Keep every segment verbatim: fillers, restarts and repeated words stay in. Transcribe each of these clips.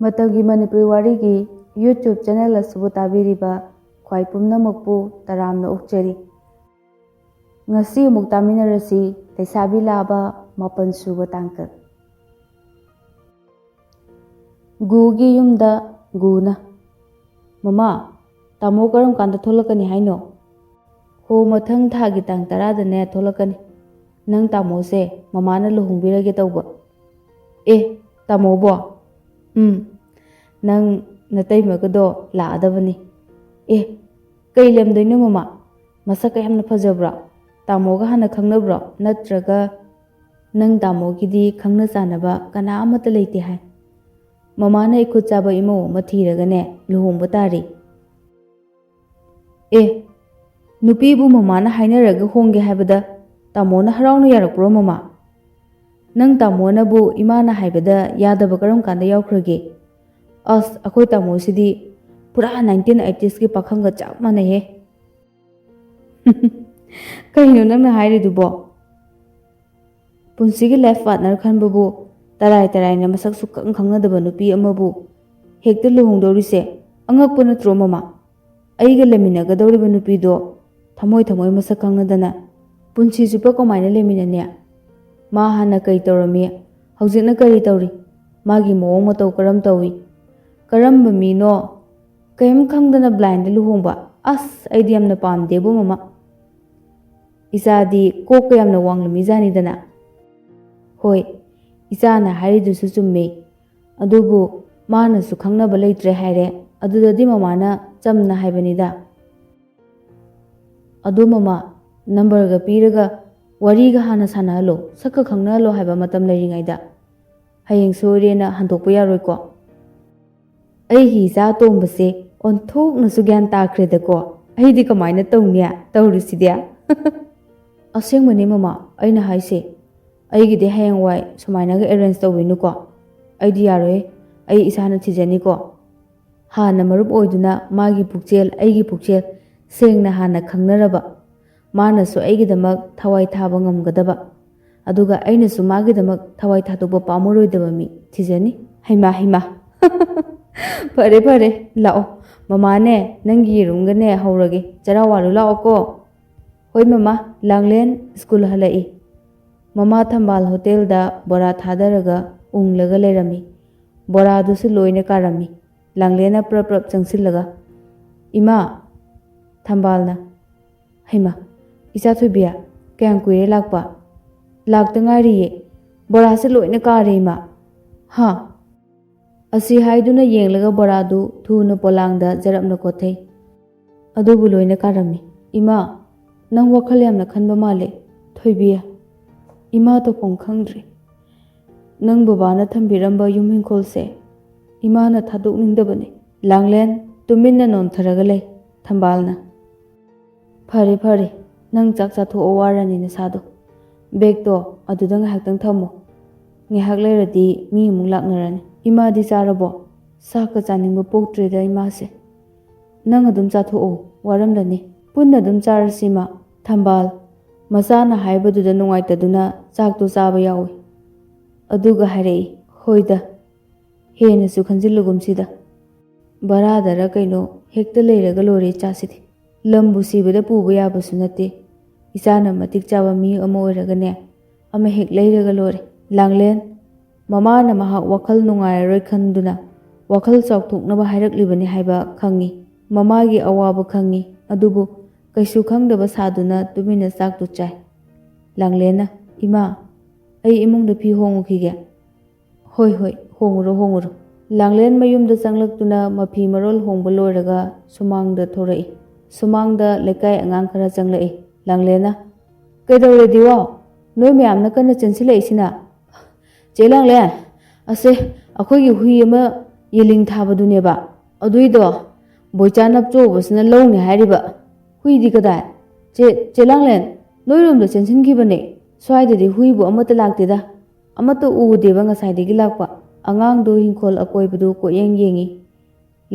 ꯃꯇꯝꯒꯤ ꯃꯅꯤꯄꯨꯔꯤ ꯋꯥꯔꯤꯒꯤ YouTube channel ꯑꯁꯤꯕꯨ ꯇꯥꯕꯤꯔꯤꯕ ꯈ꯭ꯋꯥꯏ ꯄꯨꯝꯅꯃꯛꯄꯨ ꯇꯔꯥꯝꯅ ꯑꯣꯛꯆꯔꯤ꯫ ꯉꯁꯤ ꯑꯃꯨꯛ ꯇꯥꯃꯤꯟꯅꯔꯁꯤ ꯂꯩꯁꯥꯕꯤ ꯂꯥꯕ ꯃꯥꯄꯟ ꯁꯨꯕ ꯇꯥꯡꯀꯛ꯫ ꯒꯨꯒꯤ ꯌꯨꯝꯗ ꯒꯨꯅ, "ꯃꯃꯥ, ꯇꯥꯃꯣ ꯀꯔꯝ ꯀꯥꯟꯗ ꯊꯣꯛꯂꯛꯀꯅꯤ ꯍꯥꯏꯅꯣ?" "ꯍꯣ, ꯃꯊꯪ ꯊꯥꯒꯤ ꯇꯥꯡ ꯇꯔꯥꯗꯅꯦ ꯊꯣꯛꯂꯛꯀꯅꯤ꯫ ꯅꯪ ꯇꯥꯃꯣꯁꯦ ꯃꯃꯥꯅ ꯂꯨꯍꯣꯡꯕꯤꯔꯒꯦ ꯇꯧꯕ꯫" "ꯑꯦ, ꯇꯥꯃꯣꯕꯣ?" "ꯎꯝ, ꯅꯪ ꯅꯇꯩꯃꯒꯗꯣ ꯂꯥꯛꯑꯗꯕꯅꯤ꯫" "ꯑꯦ, ꯀꯩ ꯂꯝꯗꯩꯅꯣ ꯃꯃꯥ? ꯃꯁꯛꯀ ꯌꯥꯝꯅ ꯐꯖꯕ꯭ꯔꯣ? ꯇꯥꯃꯣꯒ ꯍꯥꯟꯅ ꯈꯪꯅꯕ꯭ꯔꯣ? ꯅꯠꯇ꯭ꯔꯒ ꯅꯪ ꯇꯥꯃꯣꯒꯤꯗꯤ ꯈꯪꯅ ꯆꯥꯟꯅꯕ ꯀꯅꯥ ꯑꯃꯠꯇ ꯂꯩꯇꯦ ꯍꯥꯏ꯫ ꯃꯃꯥꯅ ꯑꯩ ꯈꯨꯠ ꯆꯥꯕ ꯏꯃꯧ ꯑꯃ ꯊꯤꯔꯒꯅꯦ ꯂꯨꯍꯣꯡꯕ ꯇꯥꯔꯤ꯫" "ꯑꯦ, ꯅꯨꯄꯤꯕꯨ ꯃꯃꯥꯅ ꯍꯥꯏꯅꯔꯒ ꯍꯣꯡꯒꯦ ꯍꯥꯏꯕꯗ ꯇꯥꯃꯣꯅ ꯍꯔꯥꯎꯅ ꯌꯥꯔꯛꯄ꯭ꯔꯣ ꯃꯃꯥ? ꯅꯪ ꯇꯥꯃꯣꯅꯕꯨ ꯏꯃꯥꯅ ꯍꯥꯏꯕꯗ ꯌꯥꯗꯕ ꯀꯔꯝ ꯀꯥꯟꯗ ꯌꯥꯎꯈ꯭ꯔꯒꯦ? ꯑꯁ, ꯑꯩꯈꯣꯏ ꯇꯥꯃꯣꯁꯤꯗꯤ ꯄꯨꯔꯥ ꯅꯥꯏꯟꯇꯤꯟ ꯑꯩꯠꯇꯤꯁꯀꯤ ꯄꯥꯈꯪꯒ ꯆꯞ ꯃꯥꯟꯅꯩꯍꯦ꯫" "ꯀꯩꯅꯣ ꯅꯪꯅ ꯍꯥꯏꯔꯤꯗꯨꯕꯣ? ꯄꯨꯟꯁꯤꯒꯤ ꯂꯥꯏꯐ ꯄꯥꯔꯠꯅꯔ ꯈꯟꯕꯕꯨ ꯇꯔꯥꯏ ꯇꯔꯥꯏꯅ ꯃꯁꯛ ꯁꯨꯛꯈꯪ ꯈꯪꯅꯗꯕ ꯅꯨꯄꯤ ꯑꯃꯕꯨ ꯍꯦꯛꯇ ꯂꯨꯍꯣꯡꯗꯧꯔꯤꯁꯦ ꯑꯉꯛꯄ ꯅꯠꯇ꯭ꯔꯣ ꯃꯃꯥ? ꯑꯩꯒ ꯂꯩꯃꯤꯟꯅꯒꯗꯧꯔꯤꯕ ꯅꯨꯄꯤꯗꯣ ꯊꯃꯣꯏ ꯊꯃꯣꯏ ꯃꯁꯛ ꯈꯪꯅꯗꯅ ꯄꯨꯟꯁꯤ ꯆꯨꯞꯄ ꯀꯃꯥꯏꯅ ꯂꯩꯃꯤꯟꯅꯅꯤ? ꯃꯥ ꯍꯥꯟꯅ ꯀꯩ ꯇꯧꯔꯝꯃꯤ? ꯍꯧꯖꯤꯛꯅ ꯀꯔꯤ ꯇꯧꯔꯤ? ꯃꯥꯒꯤ ꯃꯑꯣꯡ ꯃꯇꯧ ꯀꯔꯝ ꯇꯧꯏ? ꯀꯔꯝꯕ ꯃꯤꯅꯣ? ꯀꯔꯤꯝ ꯈꯪꯗꯅ ꯕ꯭ꯂꯥꯏꯟꯗ ꯂꯨꯍꯣꯡꯕ? ꯑꯁ, ꯑꯩꯗꯤ ꯌꯥꯝꯅ ꯄꯥꯝꯗꯦꯕꯨ ꯃꯃꯥ꯫ ꯏꯆꯥꯗꯤ ꯀꯣꯛꯀ ꯌꯥꯝꯅ ꯋꯥꯡꯂꯝꯃꯤꯖꯥꯠꯅꯤꯗꯅ꯫" "ꯍꯣꯏ, ꯏꯆꯥꯅ ꯍꯥꯏꯔꯤꯗꯨꯁꯨ ꯆꯨꯝꯃꯤ꯫ ꯑꯗꯨꯕꯨ ꯃꯥꯅꯁꯨ ꯈꯪꯅꯕ ꯂꯩꯇ꯭ꯔꯦ ꯍꯥꯏꯔꯦ꯫ ꯑꯗꯨꯗꯗꯤ ꯃꯃꯥꯅ ꯆꯝꯅ ꯍꯥꯏꯕꯅꯤꯗ꯫" "ꯑꯗꯣ ꯃꯃꯥ, ꯅꯝꯕꯔꯒ ꯄꯤꯔꯒ ꯋꯥꯔꯤꯒ ꯍꯥꯟꯅ ꯁꯥꯟꯅꯍꯜꯂꯣ, ꯁꯛꯀ ꯈꯪꯅꯍꯜꯂꯣ ꯍꯥꯏꯕ ꯃꯇꯝ ꯂꯩꯔꯤꯉꯩꯗ꯫ ꯍꯌꯦꯡ ꯁꯣꯏꯔꯦꯅ ꯍꯟꯗꯣꯛꯄ ꯌꯥꯔꯣꯏꯀꯣ꯫" "ꯑꯩꯒꯤ ꯏꯆꯥ ꯑꯇꯣꯝꯕꯁꯦ ꯑꯣꯟꯊꯣꯛꯅꯁꯨ ꯒ꯭ꯌꯥꯟ ꯇꯥꯈ꯭ꯔꯦꯗꯀꯣ꯫ ꯑꯩꯗꯤ ꯀꯃꯥꯏꯅ ꯇꯧꯅꯤ? ꯇꯧꯔꯤꯁꯤꯗꯤ꯫" "ꯑꯁꯦꯡꯕꯅꯦ ꯃꯃꯥ, ꯑꯩꯅ ꯍꯥꯏꯁꯦ꯫ ꯑꯩꯒꯤꯗꯤ ꯍꯌꯦꯡꯋꯥꯏ ꯁꯨꯃꯥꯏꯅꯒ ꯑꯦꯔꯦꯟꯖ ꯇꯧꯕꯤꯅꯨꯀꯣ꯫ ꯑꯩꯗꯤ ꯌꯥꯔꯣꯏ, ꯑꯩ ꯏꯁꯥꯅ ꯊꯤꯖꯅꯤꯀꯣ꯫ ꯍꯥꯟꯅ ꯃꯔꯨꯞ ꯑꯣꯏꯗꯨꯅ ꯃꯥꯒꯤ ꯄꯨꯛꯆꯦꯜ, ꯑꯩꯒꯤ ꯄꯨꯛꯆꯦꯜ ꯁꯦꯡꯅ ꯍꯥꯟꯅ ꯈꯪꯅꯔꯕ, ꯃꯥꯅꯁꯨ ꯑꯩꯒꯤꯗꯃꯛ ꯊꯋꯥꯏ ꯊꯥꯕ ꯉꯝꯒꯗꯕ, ꯑꯗꯨꯒ ꯑꯩꯅꯁꯨ ꯃꯥꯒꯤꯗꯃꯛ ꯊꯋꯥꯏ ꯊꯥꯗꯣꯛꯄ ꯄꯥꯝꯃꯔꯣꯏꯗꯕ ꯃꯤ ꯊꯤꯖꯅꯤ꯫" "ꯍꯩꯃꯥ, ꯍꯩꯃꯥ, ꯐꯔꯦ ꯐꯔꯦ, ꯂꯥꯛꯑꯣ꯫ ꯃꯃꯥꯅꯦ, ꯅꯪꯒꯤ ꯌꯦꯔꯨꯝꯒꯅꯦ ꯍꯧꯔꯒꯦ, ꯆꯔꯥ ꯋꯥꯜꯂꯨ ꯂꯥꯛꯑꯣꯀꯣ꯫ ꯍꯣꯏ ꯃꯃꯥ꯫ ꯂꯥꯡꯂꯦꯟ ꯁ꯭ꯀꯨꯜ ꯍꯜꯂꯛꯏ꯫ ꯃꯃꯥ ꯊꯝꯕꯥꯜ ꯍꯣꯇꯦꯜꯗ ꯕꯣꯔꯥ ꯊꯥꯗꯔꯒ ꯎꯪꯂꯒ ꯂꯩꯔꯝꯃꯤ꯫ ꯕꯣꯔꯥꯗꯨꯁꯨ ꯂꯣꯏꯅ ꯀꯥꯔꯝꯃꯤ꯫ ꯂꯥꯡꯂꯦꯟꯅ ꯄ꯭ꯔꯞ ꯄ꯭ꯔꯞ ꯆꯪꯁꯤꯜꯂꯒ, "ꯏꯃꯥ!" ꯊꯝꯕꯥꯜꯅ, "ꯍꯩꯃꯥ, ꯏꯆꯥ ꯊꯣꯏꯕꯤ, ꯀꯌꯥꯝ ꯀꯨꯏꯔꯦ ꯂꯥꯛꯄ?" "ꯂꯥꯛꯇ ꯉꯥꯏꯔꯤꯌꯦ꯫ ꯕꯣꯔꯥꯁꯦ ꯂꯣꯏꯅ ꯀꯥꯔꯦ, ꯏꯃꯥ!" "ꯍꯥ?" ꯑꯁꯤ ꯍꯥꯏꯗꯨꯅ ꯌꯦꯡꯂꯒ ꯕꯣꯔꯥꯗꯨ ꯊꯨꯅ ꯄꯣꯂꯥꯡꯗ ꯖꯔꯞꯅ ꯀꯣꯠꯊꯩ꯫ ꯑꯗꯨꯕꯨ ꯂꯣꯏꯅ ꯀꯥꯔꯝꯃꯤ꯫ "ꯏꯃꯥ, ꯅꯪ ꯋꯥꯈꯜ ꯌꯥꯝꯅ ꯈꯟꯕ ꯃꯥꯜꯂꯦ, ꯊꯣꯏꯕꯤ꯫ ꯏꯃꯥ ꯇꯧꯐꯝ ꯈꯪꯗ꯭ꯔꯦ꯫ ꯅꯪ ꯕꯕꯥꯅ ꯊꯝꯕꯤꯔꯝꯕ ꯌꯨꯝ ꯏꯪꯈꯣꯜꯁꯦ ꯏꯃꯥꯅ ꯊꯥꯗꯣꯛꯅꯤꯡꯗꯕꯅꯤ꯫" ꯂꯥꯡꯂꯦꯟ ꯇꯨꯃꯤꯟꯅ ꯅꯣꯟꯊꯔꯒ ꯂꯩ꯫ ꯊꯝꯕꯥꯜꯅ, "ꯐꯔꯦ, ꯐꯔꯦ, ꯅꯪ ꯆꯥꯛ ꯆꯥꯊꯣꯛꯑꯣ, ꯋꯥꯔꯅꯤ ꯅꯁꯥꯗꯣ꯫ ꯕꯦꯒꯇꯣ ꯑꯗꯨꯗ ꯉꯥꯏꯍꯥꯛꯇꯪ ꯊꯝꯃꯣ꯫ ꯉꯥꯏꯍꯥꯛ ꯂꯩꯔꯗꯤ ꯃꯤ ꯑꯃꯨꯛ ꯂꯥꯛꯅꯔꯅꯤ꯫ ꯏꯃꯥꯗꯤ ꯆꯥꯔꯕꯣ? ꯆꯥꯛꯀ ꯆꯥꯅꯤꯡꯕ ꯄꯣꯛꯇ꯭ꯔꯦꯗ ꯏꯃꯥꯁꯦ꯫ ꯅꯪ ꯑꯗꯨꯝ ꯆꯥꯊꯣꯛꯑꯣ, ꯋꯥꯔꯝꯂꯅꯤ꯫ ꯄꯨꯟꯅ ꯑꯗꯨꯝ ꯆꯥꯔꯁꯤ ꯏꯃꯥ꯫" ꯊꯝꯕꯥꯜ ꯃꯆꯥꯅ ꯍꯥꯏꯕꯗꯨꯗ ꯅꯨꯡꯉꯥꯏꯇꯗꯨꯅ ꯆꯥꯛꯇꯣ ꯆꯥꯕ ꯌꯥꯎꯏ꯫ ꯑꯗꯨꯒ ꯍꯥꯏꯔꯛꯏ, "ꯍꯣꯏꯗ, ꯍꯦꯟꯅꯁꯨ ꯈꯟꯖꯤꯜꯂꯨꯒꯨꯝꯁꯤꯗ꯫ ꯚꯔꯥꯗꯔ ꯀꯩꯅꯣ ꯍꯦꯛꯇ ꯂꯩꯔꯒ ꯂꯣꯏꯔꯦ ꯏꯆꯥꯁꯤꯗꯤ꯫ ꯂꯝꯕꯨ ꯁꯤꯕꯗ ꯄꯨꯕ ꯌꯥꯕꯁꯨ ꯅꯠꯇꯦ꯫ ꯏꯆꯥꯅ ꯃꯇꯤꯛ ꯆꯥꯕ ꯃꯤ ꯑꯃ ꯑꯣꯏꯔꯒꯅꯦ, ꯑꯃ ꯍꯦꯛ ꯂꯩꯔꯒ ꯂꯣꯏꯔꯦ꯫" ꯂꯥꯡꯂꯦꯟ ꯃꯃꯥꯅ ꯃꯍꯥꯛ ꯋꯥꯈꯜ ꯅꯨꯡꯉꯥꯏꯔꯔꯣꯏ ꯈꯟꯗꯨꯅ ꯋꯥꯈꯜ ꯆꯥꯎꯊꯣꯛꯅꯕ ꯍꯥꯏꯔꯛꯂꯤꯕꯅꯤ ꯍꯥꯏꯕ ꯈꯪꯉꯤ꯫ ꯃꯃꯥꯒꯤ ꯑꯋꯥꯕ ꯈꯪꯉꯤ꯫ ꯑꯗꯨꯕꯨ ꯀꯩꯁꯨ ꯈꯪꯗꯕ ꯁꯥꯗꯨꯅ ꯇꯨꯃꯤꯟꯅ ꯆꯥꯛꯇꯨ ꯆꯥꯏ꯫ ꯂꯥꯡꯂꯦꯟꯅ, "ꯏꯃꯥ, ꯑꯩ ꯏꯃꯨꯡꯗ ꯐꯤ ꯍꯣꯡꯉꯨꯈꯤꯒꯦ꯫" "ꯍꯣꯏ, ꯍꯣꯏ, ꯍꯣꯡꯉꯨꯔꯣ, ꯍꯣꯡꯉꯨꯔꯣ꯫" ꯂꯥꯡꯂꯦꯟ ꯃꯌꯨꯝꯗ ꯆꯪꯂꯛꯇꯨꯅ ꯃꯐꯤ ꯃꯔꯣꯜ ꯍꯣꯡꯕ ꯂꯣꯏꯔꯒ ꯁꯨꯃꯥꯡꯗ ꯊꯣꯔꯛꯏ꯫ ꯁꯨꯃꯥꯡꯗ ꯂꯩꯀꯥꯏ ꯑꯉꯥꯡ ꯈꯔ ꯆꯪꯂꯛꯏ꯫ ꯂꯥꯡꯂꯦꯟꯅ, "ꯀꯩꯗꯧꯔꯦ ꯗꯤꯋꯥ? ꯅꯣꯏ ꯃꯌꯥꯝꯅ ꯀꯟꯅ ꯆꯦꯟꯁꯤꯜꯂꯛꯏꯁꯤꯅ?" "ꯆꯦ ꯂꯥꯡꯂꯦꯟ, ꯑꯁꯦ, ꯑꯩꯈꯣꯏꯒꯤ ꯍꯨꯏ ꯑꯃ ꯌꯦꯂꯤꯡ ꯊꯥꯕꯗꯨꯅꯦꯕ꯫ ꯑꯗꯨꯏꯗꯣ ꯕꯣꯏꯆꯥ ꯅꯞꯆꯣꯕꯁꯤꯅ ꯂꯧꯅꯤ ꯍꯥꯏꯔꯤꯕ꯫" "ꯍꯨꯏꯗꯤ ꯀꯗꯥꯏ?" "ꯆꯦ, ꯆꯦ ꯂꯥꯡꯂꯦꯟ, ꯅꯣꯏꯔꯣꯝꯗ ꯆꯦꯟꯁꯤꯟꯈꯤꯕꯅꯦ꯫ ꯁ꯭ꯋꯥꯏꯗꯗꯤ ꯍꯨꯏꯕꯨ ꯑꯃꯠꯇ ꯂꯥꯛꯇꯦꯗ꯫ ꯑꯃꯠꯇ ꯎꯗꯦꯕ ꯉꯁꯥꯏꯗꯒꯤ ꯂꯥꯛꯄ꯫" ꯑꯉꯥꯡꯗꯨ ꯍꯤꯡꯈꯣꯜ ꯑꯀꯣꯏꯕꯗꯨ ꯀꯣꯏꯌꯦꯡ ꯌꯦꯡꯉꯤ꯫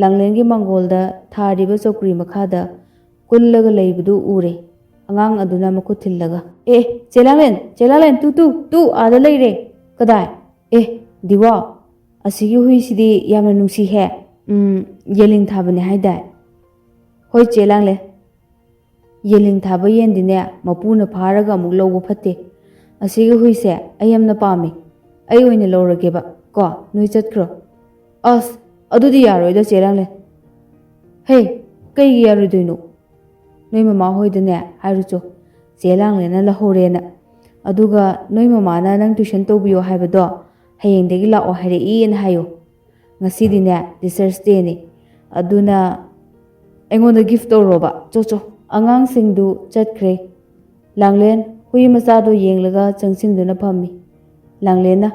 ꯂꯥꯡꯂꯦꯟꯒꯤ ꯃꯥꯡꯒꯣꯜꯗ ꯊꯥꯔꯤꯕ ꯆꯧꯀ꯭ꯔꯤ ꯃꯈꯥꯗ ꯀꯨꯜꯂꯒ ꯂꯩꯕꯗꯨ ꯎꯔꯦ꯫ ꯑꯉꯥꯡ ꯑꯗꯨꯅ ꯃꯈꯨꯠ ꯊꯤꯜꯂꯒ, "ꯑꯦ, ꯆꯦ ꯂꯥꯡꯂꯦꯟ, ꯆꯦ ꯂꯥꯡꯂꯦꯟ, ꯇꯨ, ꯇꯨ, ꯇꯨ, ꯑꯥꯗ ꯂꯩꯔꯦ꯫" "ꯀꯗꯥꯏ?" "ꯑꯦ, ꯗꯤꯋꯥ, "ꯑꯁꯤꯒꯤ ꯍꯨꯏꯁꯤꯗꯤ ꯌꯥꯝꯅ ꯅꯨꯡꯁꯤꯍꯦ꯫ ꯎꯝ, ꯌꯦꯂꯤꯡ ꯊꯥꯕꯅꯦ ꯍꯥꯏꯗꯥꯏ?" "ꯍꯣꯏ, ꯆꯦ ꯂꯥꯡꯂꯦ꯫ ꯌꯦꯂꯤꯡ ꯊꯥꯕ ꯌꯦꯟꯗꯤꯅꯦ, ꯃꯄꯨꯅ ꯐꯥꯔꯒ ꯑꯃꯨꯛ ꯂꯧꯕ ꯐꯠꯇꯦ꯫ ꯑꯁꯤꯒꯤ ꯍꯨꯏꯁꯦ ꯑꯩ ꯌꯥꯝꯅ ꯄꯥꯝꯃꯤ꯫ ꯑꯩ ꯑꯣꯏꯅ ꯂꯧꯔꯒꯦꯕ꯫ ꯀꯣ, ꯅꯣꯏ ꯆꯠꯈ꯭ꯔꯣ꯫" "ꯑꯁ, ꯑꯗꯨꯗꯤ ꯌꯥꯔꯣꯏꯗ, ꯆꯦ ꯂꯥꯡꯂꯦ꯫" "ꯍꯦ, ꯀꯩꯒꯤ ꯌꯥꯔꯣꯏꯗꯣꯏꯅꯣ? ꯅꯣꯏ ꯃꯃꯥ ꯍꯣꯏꯗꯅꯦ ꯍꯥꯏꯔꯨꯆꯣ, ꯆꯦ ꯂꯥꯡꯂꯦꯅ ꯂꯧꯍꯧꯔꯦꯅ꯫ ꯑꯗꯨꯒ ꯅꯣꯏ ꯃꯃꯥꯅ ꯅꯪ tuition ꯇꯧꯕꯤꯌꯣ ꯍꯥꯏꯕꯗꯣ ꯍꯌꯦꯡꯗꯒꯤ ꯂꯥꯛꯑꯣ ꯍꯥꯏꯔꯛꯏꯅ ꯍꯥꯏꯌꯣ꯫ ꯉꯁꯤꯗꯤꯅꯦ Teachers' Dayꯅꯤ꯫ ꯑꯗꯨꯅ ꯑꯩꯉꯣꯟꯗ gift ꯇꯧꯔꯣꯕ꯫ ꯆꯣ, ꯆꯣ꯫" ꯑꯉꯥꯡꯁꯤꯡꯗꯨ ꯆꯠꯈ꯭ꯔꯦ꯫ ꯂꯥꯡꯂꯦꯟ ꯍꯨꯏ ꯃꯆꯥꯗꯣ ꯌꯦꯡꯂꯒ ꯆꯪꯁꯤꯟꯗꯨꯅ ꯐꯝꯃꯤ꯫ ꯂꯥꯡꯂꯦꯟꯅ,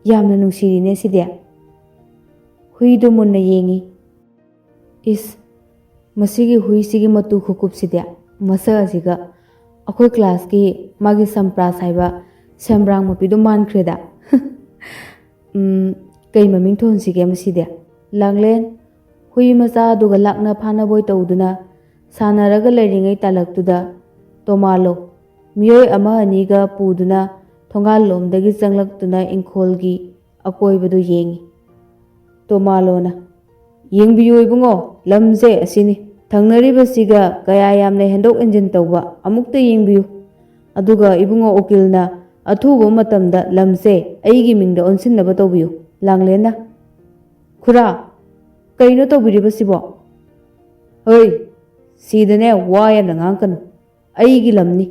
"ꯌꯥꯝꯅ ꯅꯨꯡꯁꯤꯔꯤꯅꯦ ꯁꯤꯗꯤ꯫" ꯍꯨꯏꯗꯨ ꯃꯨꯟꯅ ꯌꯦꯡꯉꯤ꯫ "ꯏꯁ, ꯃꯁꯤꯒꯤ ꯍꯨꯏꯁꯤꯒꯤ ꯃꯇꯨ ꯈꯨꯀꯨꯞꯁꯤꯗꯤ, ꯃꯁꯛ ꯑꯁꯤꯒ ꯑꯩꯈꯣꯏ classꯀꯤ ꯃꯥꯒꯤ ꯁꯝꯄ꯭ꯔꯥꯁ ꯍꯥꯏꯕ ꯁꯦꯝꯕ꯭ꯔꯥꯡ ꯃꯄꯤꯗꯣ ꯃꯥꯟꯈ꯭ꯔꯦꯗ꯫" "ꯎꯝ, ꯀꯩ ꯃꯃꯤꯡ ꯊꯣꯟꯁꯤꯒꯦ ꯃꯁꯤꯗꯤ?" ꯂꯥꯡꯂꯦꯟ ꯍꯨꯏ ꯃꯆꯥ ꯑꯗꯨꯒ ꯂꯥꯛꯅ ꯐꯥꯅꯕꯣꯏ ꯇꯧꯗꯨꯅ ꯁꯥꯟꯅꯔꯒ ꯂꯩꯔꯤꯉꯩ ꯇꯥꯂꯛꯇꯨꯗ ꯇꯣꯃꯥꯂꯣ ꯃꯤꯑꯣꯏ ꯑꯃ ꯑꯅꯤꯒ ꯄꯨꯗꯨꯅ ꯊꯣꯡꯒꯥꯜ ꯂꯣꯝꯗꯒꯤ ꯆꯪꯂꯛꯇꯨꯅ ꯏꯪꯈꯣꯜꯒꯤ ꯑꯀꯣꯏꯕꯗꯨ ꯌꯦꯡꯉꯤ꯫ ꯇꯣꯃꯥꯂꯣꯅ, "ꯌꯦꯡꯕꯤꯌꯨ ꯏꯕꯨꯡꯉꯣ, ꯂꯝꯁꯦ ꯑꯁꯤꯅꯤ꯫ ꯊꯪꯅꯔꯤꯕꯁꯤꯒ ꯀꯌꯥ ꯌꯥꯝꯅ ꯍꯦꯟꯗꯣꯛ ꯍꯦꯟꯖꯤꯟ ꯇꯧꯕ ꯑꯃꯨꯛꯇ ꯌꯦꯡꯕꯤꯌꯨ꯫ ꯑꯗꯨꯒ ꯏꯕꯨꯡꯉꯣ ꯎꯀꯤꯜꯅ ꯑꯊꯨꯕ ꯃꯇꯝꯗ ꯂꯝꯁꯦ ꯑꯩꯒꯤ ꯃꯤꯡꯗ ꯑꯣꯟꯁꯤꯟꯅꯕ ꯇꯧꯕꯤꯌꯨ꯫" ꯂꯥꯡꯂꯦꯟꯅ, "ꯈꯨꯔꯥ, ꯀꯩꯅꯣ ꯇꯧꯕꯤꯔꯤꯕꯁꯤꯕꯣ? ꯍꯣꯏ, ꯁꯤꯗꯅꯦ ꯋꯥ ꯌꯥꯝꯅ ꯉꯥꯡꯀꯅꯨ꯫ ꯑꯩꯒꯤ ꯂꯝꯅꯤ꯫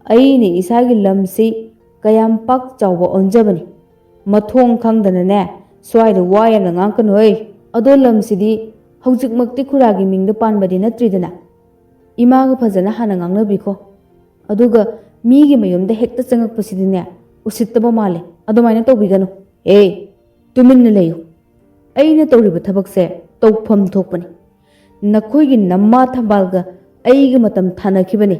ꯑꯩꯅ ꯏꯁꯥꯒꯤ ꯂꯝꯁꯤ ꯀꯌꯥꯝ ꯄꯥꯛ ꯆꯥꯎꯕ ꯑꯣꯟꯖꯕꯅꯤ꯫ ꯃꯊꯣꯡ ꯈꯪꯗꯅꯅꯦ ꯁ꯭ꯋꯥꯏꯗ ꯋꯥ ꯌꯥꯝꯅ ꯉꯥꯡꯀꯅꯨꯍꯦ꯫ ꯑꯗꯣ ꯂꯝꯁꯤꯗꯤ ꯍꯧꯖꯤꯛꯃꯛꯇꯤ ꯈꯨꯔꯥꯒꯤ ꯃꯤꯡꯗ ꯄꯥꯟꯕꯗꯤ ꯅꯠꯇ꯭ꯔꯤꯗꯅ꯫ ꯏꯃꯥꯒ ꯐꯖꯅ ꯍꯥꯟꯅ ꯉꯥꯡꯅꯕꯤꯈꯣ꯫ ꯑꯗꯨꯒ ꯃꯤꯒꯤ ꯃꯌꯨꯝꯗ ꯍꯦꯛꯇ ꯆꯪꯉꯛꯄꯁꯤꯗꯤꯅꯦ ꯎꯁꯤꯠꯇꯕ ꯃꯥꯜꯂꯦ꯫ ꯑꯗꯨꯃꯥꯏꯅ ꯇꯧꯕꯤꯒꯅꯨ꯫ ꯑꯦ, ꯇꯨꯃꯤꯟꯅ ꯂꯩꯌꯨ꯫ ꯑꯩꯅ ꯇꯧꯔꯤꯕ ꯊꯕꯛꯁꯦ ꯇꯧꯐꯝ ꯊꯣꯛꯄꯅꯤ꯫ ꯅꯈꯣꯏꯒꯤ ꯅꯃꯥ ꯊꯝꯕꯥꯜꯒ ꯑꯩꯒ ꯃꯇꯝ ꯊꯥꯅꯈꯤꯕꯅꯤ꯫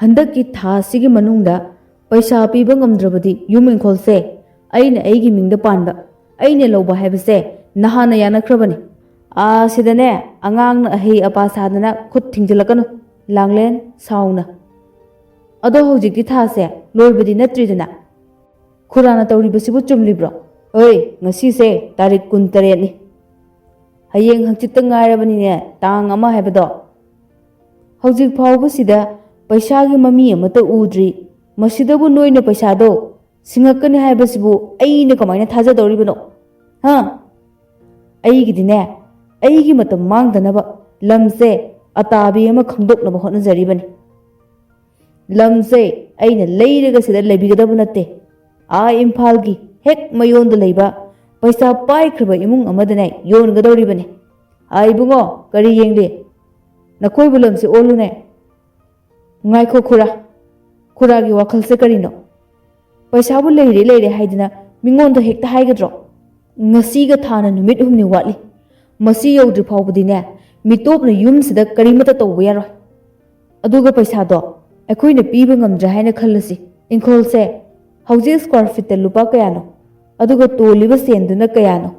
ꯍꯟꯗꯛꯀꯤ ꯊꯥ ꯑꯁꯤꯒꯤ ꯃꯅꯨꯡꯗ ꯄꯩꯁꯥ ꯄꯤꯕ ꯉꯝꯗ꯭ꯔꯕꯗꯤ ꯌꯨꯝ ꯏꯪꯈꯣꯜꯁꯦ ꯑꯩꯅ ꯑꯩꯒꯤ ꯃꯤꯡꯗ ꯄꯥꯟꯕ, ꯑꯩꯅ ꯂꯧꯕ ꯍꯥꯏꯕꯁꯦ ꯅꯍꯥꯟꯅ ꯌꯥꯅꯈ꯭ꯔꯕꯅꯤ꯫ ꯑꯥ, ꯁꯤꯗꯅꯦ ꯑꯉꯥꯡꯅ ꯑꯍꯩ ꯑꯄꯥ ꯁꯥꯗꯅ ꯈꯨꯠ ꯊꯤꯡꯖꯤꯜꯂꯛꯀꯅꯨ꯫" ꯂꯥꯡꯂꯦꯟ ꯁꯥꯎꯅ, "ꯑꯗꯣ ꯍꯧꯖꯤꯛꯇꯤ ꯊꯥꯁꯦ ꯂꯣꯏꯕꯗꯤ ꯅꯠꯇ꯭ꯔꯤꯗꯅ꯫ ꯈꯨꯔꯥꯅ ꯇꯧꯔꯤꯕꯁꯤꯕꯨ ꯆꯨꯝꯂꯤꯕ꯭ꯔꯣ? ꯍꯣꯏ, ꯉꯁꯤꯁꯦ ꯇꯥꯔꯤꯛ ꯀꯨꯟꯇꯔꯦꯠꯅꯤ꯫ ꯍꯌꯦꯡ ꯍꯪꯆꯤꯠꯇ ꯉꯥꯏꯔꯕꯅꯤꯅꯦ, ꯇꯥꯡ ꯑꯃ ꯍꯥꯏꯕꯗꯣ꯫ ꯍꯧꯖꯤꯛ ꯐꯥꯎꯕꯁꯤꯗ ꯄꯩꯁꯥꯒꯤ ꯃꯃꯤ ꯑꯃꯠꯇ ꯎꯗ꯭ꯔꯤ꯫ ꯃꯁꯤꯗꯕꯨ ꯅꯣꯏꯅ ꯄꯩꯁꯥꯗꯣ ꯁꯤꯡꯉꯛꯀꯅꯤ ꯍꯥꯏꯕꯁꯤꯕꯨ ꯑꯩꯅ ꯀꯃꯥꯏꯅ ꯊꯥꯖꯗꯧꯔꯤꯕꯅꯣ? ꯍꯥ? ꯑꯩꯒꯤꯗꯤꯅꯦ, ꯑꯩꯒꯤ ꯃꯇꯝ ꯃꯥꯡꯗꯅꯕ ꯂꯝꯁꯦ ꯑꯇꯥꯕꯤ ꯑꯃ ꯈꯪꯗꯣꯛꯅꯕ ꯍꯣꯠꯅꯖꯔꯤꯕꯅꯤ꯫ ꯂꯝꯁꯦ ꯑꯩꯅ ꯂꯩꯔꯒ ꯁꯤꯗ ꯂꯩꯕꯤꯒꯗꯕ ꯅꯠꯇꯦ꯫ ꯑꯥ ꯏꯝꯐꯥꯜꯒꯤ ꯍꯦꯛ ꯃꯌꯣꯟꯗ ꯂꯩꯕ ꯄꯩꯁꯥ ꯄꯥꯏꯈ꯭ꯔꯕ ꯏꯃꯨꯡ ꯑꯃꯗꯅꯦ ꯌꯣꯟꯒꯗꯧꯔꯤꯕꯅꯤ꯫ ꯑꯥ ꯏꯕꯨꯡꯉꯣ, ꯀꯔꯤ ꯌꯦꯡꯂꯤ? ꯅꯈꯣꯏꯕꯨ ꯂꯝꯁꯦ ꯑꯣꯜꯂꯨꯅꯦ꯫ ꯉꯥꯏꯈꯣ ꯈꯨꯔꯥ, ꯈꯨꯔꯥꯒꯤ ꯋꯥꯈꯜꯁꯦ ꯀꯔꯤꯅꯣ? ꯄꯩꯁꯥꯕꯨ ꯂꯩꯔꯦ ꯂꯩꯔꯦ ꯍꯥꯏꯗꯅ ꯃꯤꯉꯣꯟꯗ ꯍꯦꯛꯇ ꯍꯥꯏꯒꯗ꯭ꯔꯣ? ꯉꯁꯤꯒ ꯊꯥꯅ ꯅꯨꯃꯤꯠ ꯍꯨꯝꯅꯤ ꯋꯥꯠꯂꯤ꯫ ꯃꯁꯤ ꯌꯧꯗ꯭ꯔꯤ ꯐꯥꯎꯕꯗꯤꯅꯦ, ꯃꯤꯇꯣꯞꯅ ꯌꯨꯝꯁꯤꯗ ꯀꯔꯤꯃꯠꯇ ꯇꯧꯕ ꯌꯥꯔꯣꯏ꯫ ꯑꯗꯨꯒ ꯄꯩꯁꯥꯗꯣ ꯑꯩꯈꯣꯏꯅ ꯄꯤꯕ ꯉꯝꯗ꯭ꯔꯦ ꯍꯥꯏꯅ ꯈꯜꯂꯁꯤ꯫ ꯏꯪꯈꯣꯜꯁꯦ ꯍꯧꯖꯤꯛ square feet ꯇ ꯂꯨꯄꯥ ꯀꯌꯥꯅꯣ? ꯑꯗꯨꯒ ꯇꯣꯜꯂꯤꯕ ꯁꯦꯟꯗꯨꯅ ꯀꯌꯥꯅꯣ?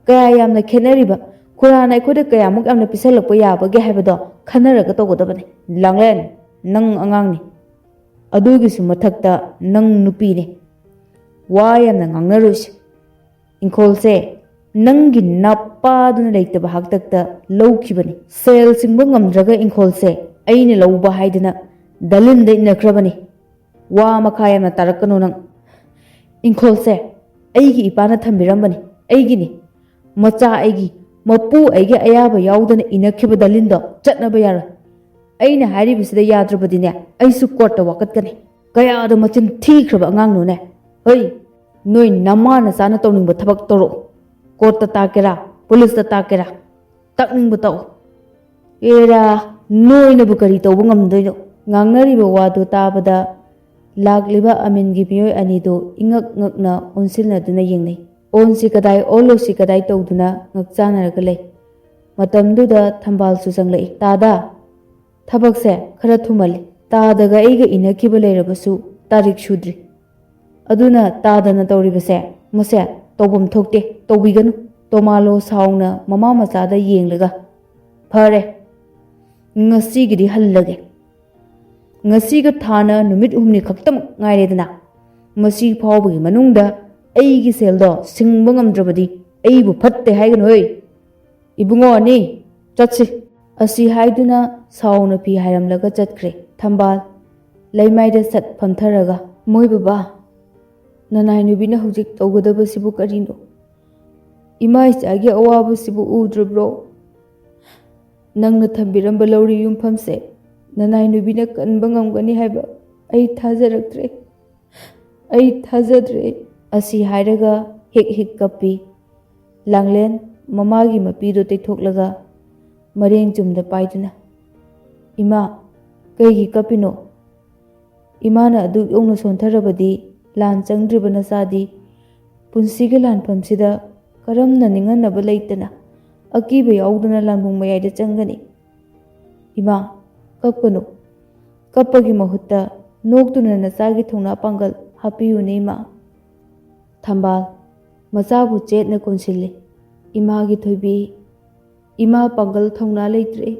ꯀꯌꯥ ꯌꯥꯝꯅ ꯈꯦꯠꯅꯔꯤꯕ? ꯈꯨꯔꯥꯅ ꯑꯩꯈꯣꯏꯗ ꯀꯌꯥꯃꯨꯛ ꯌꯥꯝꯅ ꯄꯤꯁꯜꯂꯛꯄ ꯌꯥꯕꯒꯦ ꯍꯥꯏꯕꯗꯣ ꯈꯟꯅꯔꯒ ꯇꯧꯒꯗꯕꯅꯤ꯫ ꯂꯥꯡꯂꯦꯟ, ꯅꯪ ꯑꯉꯥꯡꯅꯤ꯫ ꯑꯗꯨꯒꯤꯁꯨ ꯃꯊꯛꯇ ꯅꯪ ꯅꯨꯄꯤꯅꯤ꯫ ꯋꯥ ꯌꯥꯝꯅ ꯉꯥꯡꯅꯔꯣꯏꯁꯤ꯫ ꯏꯪꯈꯣꯜꯁꯦ ꯅꯪꯒꯤ ꯅꯄꯥꯗꯨꯅ ꯂꯩꯇꯕ ꯍꯥꯛꯇꯛꯇ ꯂꯧꯈꯤꯕꯅꯤ꯫ ꯁꯦꯜ ꯁꯤꯡꯕ ꯉꯝꯗ꯭ꯔꯒ ꯏꯪꯈꯣꯜꯁꯦ ꯑꯩꯅ ꯂꯧꯕ ꯍꯥꯏꯗꯅ ꯗꯂꯤꯟꯗ ꯏꯟꯅꯈ꯭ꯔꯕꯅꯤ꯫ ꯋꯥ ꯃꯈꯥ ꯌꯥꯝꯅ ꯇꯥꯔꯛꯀꯅꯨ ꯅꯪ꯫ ꯏꯪꯈꯣꯜꯁꯦ ꯑꯩꯒꯤ ꯏꯄꯥꯅ ꯊꯝꯕꯤꯔꯝꯕꯅꯤ, ꯑꯩꯒꯤꯅꯤ꯫ ꯃꯆꯥ ꯑꯩꯒꯤ, ꯃꯄꯨ ꯑꯩꯒꯤ ꯑꯌꯥꯕ ꯌꯥꯎꯗꯅ ꯏꯅꯈꯤꯕ ꯗꯂꯤꯟꯗꯣ ꯆꯠꯅꯕ ꯌꯥꯔꯣꯏ꯫ ꯑꯩꯅ ꯍꯥꯏꯔꯤꯕꯁꯤꯗ ꯌꯥꯗ꯭ꯔꯕꯗꯤꯅꯦ, ꯑꯩꯁꯨ court ꯇ ꯋꯥꯀꯠꯀꯅꯤ꯫ ꯀꯌꯥꯗ ꯃꯆꯤꯟ ꯊꯤꯈ꯭ꯔꯕ ꯑꯉꯥꯡꯅꯣꯅꯦ꯫ ꯍꯩ, ꯅꯣꯏ ꯅꯃꯥ ꯅꯆꯥꯅ ꯇꯧꯅꯤꯡꯕ ꯊꯕꯛ ꯇꯧꯔꯛꯑꯣ꯫ Court ꯇ ꯇꯥꯛꯀꯦꯔꯥ, police ꯇ ꯇꯥꯛꯀꯦꯔꯥ, ꯇꯥꯛꯅꯤꯡꯕ ꯇꯥꯛꯑꯣ꯫ ꯑꯦꯔꯥ, ꯅꯣꯏꯅꯕꯨ ꯀꯔꯤ ꯇꯧꯕ ꯉꯝꯗꯣꯏꯅꯣ? ꯉꯥꯡꯅꯔꯤꯕ ꯋꯥꯗꯨ ꯇꯥꯕꯗ ꯂꯥꯛꯂꯤꯕ ꯑꯃꯤꯟꯒꯤ ꯃꯤꯑꯣꯏ ꯑꯅꯤꯗꯨ ꯏꯉꯛ ꯉꯛꯅ ꯑꯣꯟꯁꯤꯟꯅꯗꯨꯅ ꯌꯦꯡꯅꯩ꯫ ꯑꯣꯟꯁꯤ ꯀꯗꯥꯏ, ꯑꯣꯜꯂꯣꯁꯤ ꯀꯗꯥꯏ ꯇꯧꯗꯨꯅ ꯉꯛꯆꯥꯟꯅꯔꯒ ꯂꯩ꯫ ꯃꯇꯝꯗꯨꯗ ꯊꯝꯕꯥꯜꯁꯨ ꯆꯪꯂꯛꯏ꯫ "ꯇꯥꯗ, ꯊꯕꯛꯁꯦ ꯈꯔ ꯊꯨꯃꯜꯂꯤ꯫ ꯇꯥꯗꯒ ꯑꯩꯒ ꯏꯅꯈꯤꯕ ꯂꯩꯔꯕꯁꯨ ꯇꯥꯔꯤꯛ ꯁꯨꯗ꯭ꯔꯤ꯫ ꯑꯗꯨꯅ ꯇꯥꯗꯅ ꯇꯧꯔꯤꯕꯁꯦ, ꯃꯁꯦ ꯇꯧꯐꯝ ꯊꯣꯛꯇꯦ, ꯇꯧꯕꯤꯒꯅꯨ"꯫ ꯇꯣꯃꯥꯂꯣ ꯁꯥꯎꯅ ꯃꯃꯥ ꯃꯆꯥꯗ ꯌꯦꯡꯂꯒ, "ꯐꯔꯦ, ꯉꯁꯤꯒꯤꯗꯤ ꯍꯜꯂꯒꯦ꯫ ꯉꯁꯤꯒ ꯊꯥꯅ ꯅꯨꯃꯤꯠ ꯍꯨꯝꯅꯤ ꯈꯛꯇꯃꯛ ꯉꯥꯏꯔꯦꯗꯅ꯫ ꯃꯁꯤ ꯐꯥꯎꯕꯒꯤ ꯃꯅꯨꯡꯗ ꯑꯩꯒꯤ ꯁꯦꯜꯗꯣ ꯁꯤꯡꯕ ꯉꯝꯗ꯭ꯔꯕꯗꯤ ꯑꯩꯕꯨ ꯐꯠꯇꯦ ꯍꯥꯏꯒꯅꯨ ꯍꯣꯏ꯫ ꯏꯕꯨꯡꯉꯣ ꯑꯅꯤ, ꯆꯠꯁꯤ꯫ ꯑꯁꯤ ꯍꯥꯏꯗꯨꯅ ꯁꯥꯎꯅ ꯐꯤ ꯍꯥꯏꯔꯝꯂꯒ ꯆꯠꯈ꯭ꯔꯦ꯫ ꯊꯝꯕꯥꯜ ꯂꯩꯃꯥꯏꯗ ꯁꯠ ꯐꯝꯊꯔꯒ, "ꯃꯣꯏ ꯕꯕꯥ, ꯅꯅꯥꯏ ꯅꯨꯕꯤꯅ ꯍꯧꯖꯤꯛ ꯇꯧꯒꯗꯕꯁꯤꯕꯨ ꯀꯔꯤꯅꯣ? ꯏꯃꯥ ꯏꯆꯥꯒꯤ ꯑꯋꯥꯕꯁꯤꯕꯨ ꯎꯗ꯭ꯔꯕ꯭ꯔꯣ? ꯅꯪꯅ ꯊꯝꯕꯤꯔꯝꯕ ꯂꯧꯔꯤ ꯌꯨꯝꯐꯝꯁꯦ ꯅꯅꯥꯏ ꯅꯨꯕꯤꯅ ꯀꯟꯕ ꯉꯝꯒꯅꯤ ꯍꯥꯏꯕ ꯑꯩ ꯊꯥꯖꯔꯛꯇ꯭ꯔꯦ꯫ ꯑꯩ ꯊꯥꯖꯗ꯭ꯔꯦ꯫" ꯑꯁꯤ ꯍꯥꯏꯔꯒ ꯍꯤꯛ ꯍꯤꯛ ꯀꯞꯄꯤ꯫ ꯂꯥꯡꯂꯦꯟ ꯃꯃꯥꯒꯤ ꯃꯄꯤꯗꯨ ꯇꯩꯊꯣꯛꯂꯒ ꯃꯔꯦꯡ ꯆꯨꯝꯗ ꯄꯥꯏꯗꯨꯅ, "ꯏꯃꯥ, ꯀꯩꯒꯤ ꯀꯞꯄꯤꯅꯣ? ꯏꯃꯥꯅ ꯑꯗꯨꯛ ꯌꯧꯅ ꯁꯣꯟꯊꯔꯕꯗꯤ ꯂꯥꯟ ꯆꯪꯗ꯭ꯔꯤꯕ ꯅꯆꯥꯗꯤ ꯄꯨꯟꯁꯤꯒꯤ ꯂꯥꯟꯐꯝꯁꯤꯗ ꯀꯔꯝꯅ ꯅꯤꯡꯍꯟꯅꯕ ꯂꯩꯇꯅ ꯑꯀꯤꯕ ꯌꯥꯎꯗꯅ ꯂꯥꯟꯕꯨꯡ ꯃꯌꯥꯏꯗ ꯆꯪꯒꯅꯤ? ꯏꯃꯥ, ꯀꯞꯀꯅꯨ꯫ ꯀꯞꯄꯒꯤ ꯃꯍꯨꯠꯇ ꯅꯣꯛꯇꯨꯅ ꯅꯆꯥꯒꯤ ꯊꯧꯅꯥ ꯄꯥꯡꯒꯜ ꯍꯥꯞꯄꯤꯌꯨꯅꯦ ꯏꯃꯥ꯫" ꯊꯝꯕꯥꯜ ꯃꯆꯥꯕꯨ ꯆꯦꯠꯅ ꯀꯣꯟꯁꯤꯜꯂꯤ꯫ "ꯏꯃꯥꯒꯤ ꯊꯣꯏꯕꯤ, ꯏꯃꯥ ꯄꯥꯡꯒꯜ ꯊꯧꯅꯥ ꯂꯩꯇ꯭ꯔꯦ꯫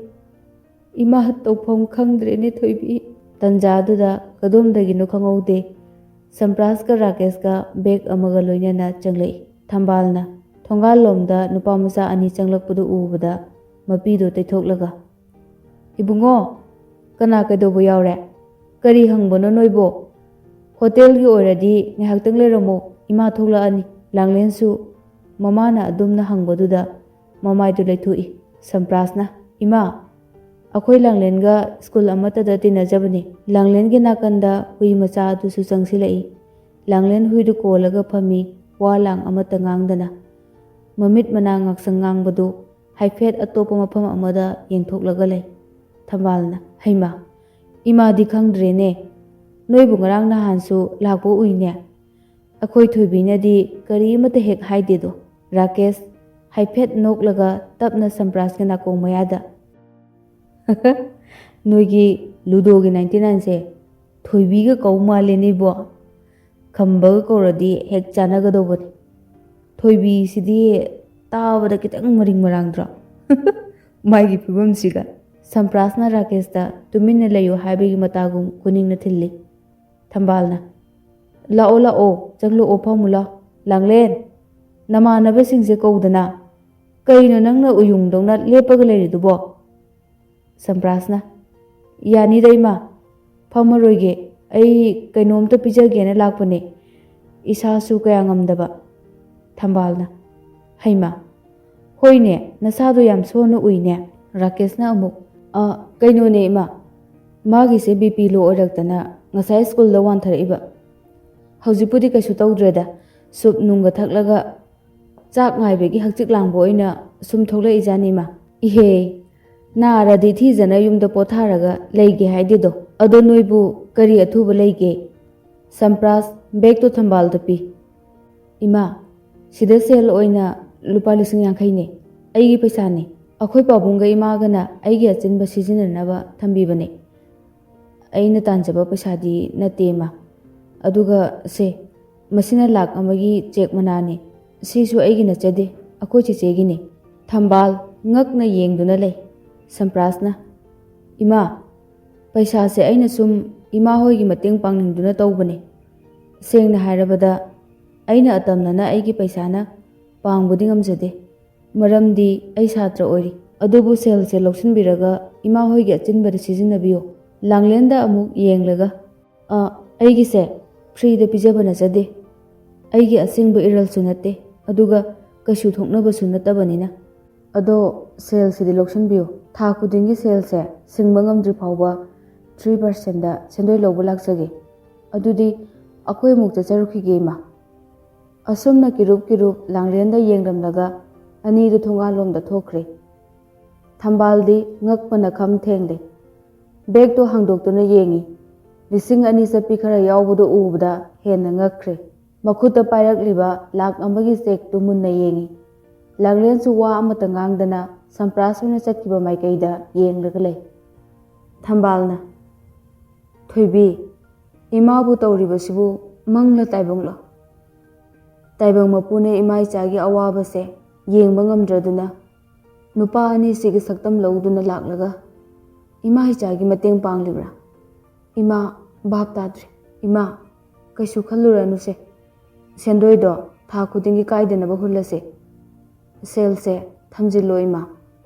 ꯏꯃꯥ ꯇꯧꯐꯝ ꯈꯪꯗ꯭ꯔꯦꯅꯦ ꯊꯣꯏꯕꯤ꯫" ꯇꯟꯖꯥꯗꯨꯗ ꯀꯗꯣꯝꯗꯒꯤꯅꯣ ꯈꯪꯍꯧꯗꯦ, ꯁꯝꯄ꯭ꯔꯥꯁꯀ ꯔꯥꯀꯦꯁꯀ ꯕꯦꯒ ꯑꯃꯒ ꯂꯣꯏꯅꯅ ꯆꯪꯂꯛꯏ꯫ ꯊꯝꯕꯥꯜꯅ ꯊꯣꯡꯒꯥꯜꯂꯣꯝꯗ ꯅꯨꯄꯥ ꯃꯆꯥ ꯑꯅꯤ ꯆꯪꯂꯛꯄꯗꯨ ꯎꯕꯗ ꯃꯄꯤꯗꯨ ꯇꯩꯊꯣꯛꯂꯒ, "ꯏꯕꯨꯡꯉꯣ, ꯀꯅꯥ ꯀꯩꯗꯧꯕ ꯌꯥꯎꯔꯦ? ꯀꯔꯤ ꯍꯪꯕꯅꯣ ꯅꯣꯏꯕꯣ? ꯍꯣꯇꯦꯜꯒꯤ ꯑꯣꯏꯔꯗꯤ ꯉꯥꯏꯍꯥꯛꯇꯪ ꯂꯩꯔꯝꯃꯣ, ꯏꯃꯥ ꯊꯣꯛꯂꯛꯑꯅꯤ꯫" ꯂꯥꯡꯂꯦꯟꯁꯨ ꯃꯃꯥꯅ ꯑꯗꯨꯝꯅ ꯍꯪꯕꯗꯨꯗ ꯃꯃꯥꯏꯗꯨ ꯂꯩꯊꯣꯛꯏ꯫ ꯁꯝꯄ꯭ꯔꯥꯁꯅ, "ꯏꯃꯥ, ꯑꯩꯈꯣꯏ ꯂꯥꯡꯂꯦꯟꯒ ꯁ꯭ꯀꯨꯜ ꯑꯃꯠꯇꯗ ꯇꯤꯟꯅꯖꯕꯅꯤ꯫" ꯂꯥꯡꯂꯦꯟꯒꯤ ꯅꯥꯀꯟꯗ ꯍꯨꯏ ꯃꯆꯥ ꯑꯗꯨꯁꯨ ꯆꯪꯁꯤꯜꯂꯛꯏ꯫ ꯂꯥꯡꯂꯦꯟ ꯍꯨꯏꯗꯨ ꯀꯣꯜꯂꯒ ꯐꯝꯃꯤ, ꯋꯥ ꯂꯥꯡ ꯑꯃꯠꯇ ꯉꯥꯡꯗꯅ꯫ ꯃꯃꯤꯠ ꯃꯅꯥ ꯉꯥꯛꯁꯪ ꯉꯥꯡꯕꯗꯨ ꯍꯥꯏꯐꯦꯠ ꯑꯇꯣꯞꯄ ꯃꯐꯝ ꯑꯃꯗ ꯌꯦꯡꯊꯣꯛꯂꯒ ꯂꯩ꯫ ꯊꯝꯕꯥꯜꯅ, "ꯍꯩꯃꯥ, ꯏꯃꯥꯗꯤ ꯈꯪꯗ꯭ꯔꯦꯅꯦ꯫ ꯅꯣꯏꯕꯨ ꯉꯔꯥꯡ ꯅꯍꯥꯟꯁꯨ ꯂꯥꯛꯄ ꯎꯏꯅꯦ꯫ ꯑꯩꯈꯣꯏ ꯊꯣꯏꯕꯤꯅꯗꯤ ꯀꯔꯤ ꯑꯃꯠꯇ ꯍꯦꯛ ꯍꯥꯏꯗꯦꯗꯣ꯫" ꯔꯥꯀꯦꯁ ꯍꯥꯏꯐꯦꯠ ꯅꯣꯛꯂꯒ ꯇꯞꯅ ꯁꯝꯄ꯭ꯔꯥꯁꯀꯤ ꯅꯥꯀꯣꯡ ꯃꯌꯥꯗ, "ꯅꯣꯏꯒꯤ ꯂꯨꯗꯣꯒꯤ ꯅꯥꯏꯟꯇꯤ ꯅꯥꯏꯟꯁꯦ ꯊꯣꯏꯕꯤꯒ ꯀꯧ ꯃꯥꯜꯂꯦꯅꯦ ꯏꯕꯣ꯫ ꯈꯝꯕꯒ ꯀꯧꯔꯗꯤ ꯍꯦꯛ ꯆꯥꯟꯅꯒꯗꯧꯕꯅꯤ꯫ ꯊꯣꯏꯕꯤꯁꯤꯗꯤ ꯇꯥꯕꯗ ꯈꯤꯇꯪ ꯃꯔꯤꯡ ꯃꯔꯥꯡꯗ꯭ꯔꯣ?" ꯃꯥꯒꯤ ꯐꯤꯕꯝꯁꯤꯒ꯫ ꯁꯝꯄ꯭ꯔꯥꯁꯅ ꯔꯥꯀꯦꯁꯇ ꯇꯨꯃꯤꯟꯅ ꯂꯩꯌꯨ ꯍꯥꯏꯕꯒꯤ ꯃꯇꯥꯒꯨꯝ ꯈꯨꯅꯤꯡꯅ ꯊꯤꯜꯂꯤ꯫ ꯊꯝꯕꯥꯜꯅ, "ꯂꯥꯛꯑꯣ, ꯂꯥꯛꯑꯣ, ꯆꯪꯂꯛꯑꯣ, ꯐꯝꯃꯨ ꯂꯥꯎ꯫" "ꯂꯥꯡꯂꯦꯟ, ꯅꯃꯥꯟꯅꯕꯁꯤꯡꯁꯦ ꯀꯧꯗꯅ, ꯀꯩꯅꯣ ꯅꯪꯅ ꯎꯌꯨꯡꯗꯧꯅ ꯂꯦꯞꯄꯒ ꯂꯩꯔꯤꯗꯨꯕꯣ?" ꯁꯝꯄ꯭ꯔꯥꯁꯅ, "ꯌꯥꯅꯤꯗ ꯏꯃꯥ, ꯐꯝꯃꯔꯣꯏꯒꯦ, ꯑꯩ ꯀꯩꯅꯣꯝꯇ ꯄꯤꯖꯒꯦꯅ ꯂꯥꯛꯄꯅꯦ, ꯏꯁꯥꯁꯨ ꯀꯌꯥ ꯉꯝꯗꯕ꯫" ꯊꯝꯕꯥꯜꯅ, "ꯍꯩꯃꯥ, ꯍꯣꯏꯅꯦ, ꯅꯁꯥꯗꯣ ꯌꯥꯝ ꯁꯣꯟꯅ ꯎꯏꯅꯦ꯫" ꯔꯥꯀꯦꯁꯅ ꯑꯃꯨꯛ, "ꯑ, ꯀꯩꯅꯣꯅꯦ ꯏꯃꯥ, ꯃꯥꯒꯤꯁꯦ ꯕꯤ ꯄꯤ ꯂꯣ ꯑꯣꯏꯔꯛꯇꯅ ꯉꯁꯥꯏ ꯁ꯭ꯀꯨꯜꯗ ꯋꯥꯟꯊꯔꯛꯏꯕ꯫ ꯍꯧꯖꯤꯛꯄꯨꯗꯤ ꯀꯩꯁꯨ ꯇꯧꯗ꯭ꯔꯦꯗ, ꯁꯨꯞ ꯅꯨꯡꯒ ꯊꯛꯂꯒ ꯆꯥꯛ ꯉꯥꯏꯕꯒꯤ ꯍꯛꯆꯤꯛ ꯂꯥꯡꯕ ꯑꯣꯏꯅ ꯁꯨꯝ ꯊꯣꯛꯂꯛꯏꯖꯥꯠꯅꯤ ꯏꯃꯥ꯫" "ꯏꯍꯦ, ꯅꯥꯔꯗꯤ ꯊꯤꯖꯅ ꯌꯨꯝꯗ ꯄꯣꯊꯥꯔꯒ ꯂꯩꯒꯦ ꯍꯥꯏꯗꯦꯗꯣ꯫ ꯑꯗꯣ ꯅꯣꯏꯕꯨ ꯀꯔꯤ ꯑꯊꯨꯕ ꯂꯩꯒꯦ?" ꯁꯝꯄ꯭ꯔꯥꯁ ꯕꯦꯒꯇꯣ ꯊꯝꯕꯥꯜꯗ ꯄꯤ꯫ "ꯏꯃꯥ, ꯁꯤꯗ ꯁꯦꯜ ꯑꯣꯏꯅ ꯂꯨꯄꯥ ꯂꯤꯁꯤꯡ ꯌꯥꯡꯈꯩꯅꯦ, ꯑꯩꯒꯤ ꯄꯩꯁꯥꯅꯦ꯫ ꯑꯩꯈꯣꯏ ꯄꯥꯕꯨꯡꯒ ꯏꯃꯥꯒꯅ ꯑꯩꯒꯤ ꯑꯆꯤꯟꯕ ꯁꯤꯖꯤꯟꯅꯅꯕ ꯊꯝꯕꯤꯕꯅꯦ꯫ ꯑꯩꯅ ꯇꯥꯟꯖꯕ ꯄꯩꯁꯥꯗꯤ ꯅꯠꯇꯦ ꯏꯃꯥ꯫ ꯑꯗꯨꯒ ꯁꯦ, ꯃꯁꯤꯅ ꯂꯥꯛ ꯑꯃꯒꯤ ꯆꯦꯛ ꯃꯅꯥꯅꯦ꯫ ꯁꯤꯁꯨ ꯑꯩꯒꯤ ꯅꯠꯆꯗꯦ, ꯑꯩꯈꯣꯏ ꯆꯦꯆꯦꯒꯤꯅꯦ꯫" ꯊꯝꯕꯥꯜ ꯉꯛꯅ ꯌꯦꯡꯗꯨꯅ ꯂꯩ꯫ ꯁꯝꯄ꯭ꯔꯥꯁꯅ, "ꯏꯃꯥ, ꯄꯩꯁꯥꯁꯦ ꯑꯩꯅ ꯁꯨꯝ ꯏꯃꯥ ꯍꯣꯏꯒꯤ ꯃꯇꯦꯡ ꯄꯥꯡꯅꯤꯡꯗꯨꯅ ꯇꯧꯕꯅꯦ꯫ ꯁꯦꯡꯅ ꯍꯥꯏꯔꯕꯗ, ꯑꯩꯅ ꯑꯇꯝꯅꯅ ꯑꯩꯒꯤ ꯄꯩꯁꯥꯅ ꯄꯥꯡꯕꯗꯤ ꯉꯝꯖꯗꯦ, ꯃꯔꯝꯗꯤ ꯑꯩ ꯁꯥꯇ꯭ꯔ ꯑꯣꯏꯔꯤ꯫ ꯑꯗꯨꯕꯨ ꯁꯦꯜꯁꯦ ꯂꯧꯁꯤꯟꯕꯤꯔꯒ ꯏꯃꯥ ꯍꯣꯏꯒꯤ ꯑꯆꯤꯟꯕꯗ ꯁꯤꯖꯤꯟꯅꯕꯤꯌꯨ꯫" ꯂꯥꯡꯂꯦꯟꯗ ꯑꯃꯨꯛ ꯌꯦꯡꯂꯒ, "ꯑ, ꯑꯩꯒꯤꯁꯦ ꯐ꯭ꯔꯤꯗ ꯄꯤꯖꯕ ꯅꯠꯆꯗꯦ, ꯑꯩꯒꯤ ꯑꯁꯦꯡꯕ ꯏꯔꯜꯁꯨ ꯅꯠꯇꯦ, ꯑꯗꯨꯒ ꯀꯩꯁꯨ ꯊꯣꯛꯅꯕꯁꯨ ꯅꯠꯇꯕꯅꯤꯅ꯫ ꯑꯗꯣ ꯁꯦꯜꯁꯤꯗꯤ ꯂꯧꯁꯤꯟꯕꯤꯌꯨ, ꯊꯥ ꯈꯨꯗꯤꯡꯒꯤ ꯁꯦꯜꯁꯦ ꯁꯤꯡꯕ ꯉꯝꯗ꯭ꯔꯤ ꯐꯥꯎꯕ ꯊ꯭ꯔꯤ ꯄꯥꯔꯁꯦꯟꯗ ꯁꯦꯟꯗꯣꯏ ꯂꯧꯕ ꯂꯥꯛꯆꯒꯦ꯫ ꯑꯗꯨꯗꯤ ꯑꯩꯈꯣꯏ ꯑꯃꯨꯛ ꯆꯠꯆꯔꯨꯈꯤꯒꯦ ꯏꯃꯥ꯫" ꯑꯁꯨꯝꯅ ꯀꯤꯔꯨꯞ ꯀꯤꯔꯨꯞ ꯂꯥꯡꯂꯦꯟꯗ ꯌꯦꯡꯂꯝꯂꯒ ꯑꯅꯤꯗꯨ ꯊꯣꯡꯒꯥꯜꯂꯣꯝꯗ ꯊꯣꯛꯈ꯭ꯔꯦ꯫ ꯊꯝꯕꯥꯜꯗꯤ ꯉꯛꯄꯅ ꯈꯝ ꯊꯦꯡꯂꯦ꯫ ꯕꯦꯒꯇꯣ ꯍꯥꯡꯗꯣꯛꯇꯨꯅ ꯌꯦꯡꯉꯤ꯫ ꯂꯤꯁꯤꯡ ꯑꯅꯤ ꯆꯠꯄꯤ ꯈꯔ ꯌꯥꯎꯕꯗꯨ ꯎꯕꯗ ꯍꯦꯟꯅ ꯉꯛꯈ꯭ꯔꯦ꯫ ꯃꯈꯨꯠꯇ ꯄꯥꯏꯔꯛꯂꯤꯕ ꯂꯥꯛ ꯑꯃꯒꯤ ꯆꯦꯛꯇꯨ ꯃꯨꯟꯅ ꯌꯦꯡꯉꯤ꯫ ꯂꯥꯡꯂꯦꯟꯁꯨ ꯋꯥ ꯑꯃꯠꯇ ꯉꯥꯡꯗꯅ ꯁꯝꯄ꯭ꯔꯥꯁ ꯍꯣꯏꯅ ꯆꯠꯈꯤꯕ ꯃꯥꯏꯀꯩꯗ ꯌꯦꯡꯂꯒ ꯂꯩ꯫ ꯊꯝꯕꯥꯜꯅ, "ꯊꯣꯏꯕꯤ, ꯏꯃꯥꯕꯨ ꯇꯧꯔꯤꯕꯁꯤꯕꯨ ꯃꯪꯂ ꯇꯥꯏꯕꯪꯂꯣ? ꯇꯥꯏꯕꯪ ꯃꯄꯨꯅ ꯏꯃꯥ ꯏꯆꯥꯒꯤ ꯑꯋꯥꯕꯁꯦ ꯌꯦꯡꯕ ꯉꯝꯗ꯭ꯔꯗꯨꯅ ꯅꯨꯄꯥ ꯑꯅꯤꯁꯤꯒꯤ ꯁꯛꯇꯝ ꯂꯧꯗꯨꯅ ꯂꯥꯛꯂꯒ ꯏꯃꯥ ꯏꯆꯥꯒꯤ ꯃꯇꯦꯡ ꯄꯥꯡꯂꯤꯕ꯭ꯔꯥ? ꯏꯃꯥ, ꯚꯥꯞ ꯇꯥꯗ꯭ꯔꯦ꯫ ꯏꯃꯥ, ꯀꯩꯁꯨ ꯈꯜꯂꯨꯔꯅꯨꯁꯦ꯫ ꯁꯦꯟꯗꯣꯏꯗꯣ ꯊꯥ ꯈꯨꯗꯤꯡꯒꯤ ꯀꯥꯏꯗꯅꯕ ꯍꯨꯜꯂꯁꯦ꯫ ꯁꯦꯜꯁꯦ ꯊꯝꯖꯤꯜꯂꯣ ꯏꯃꯥ,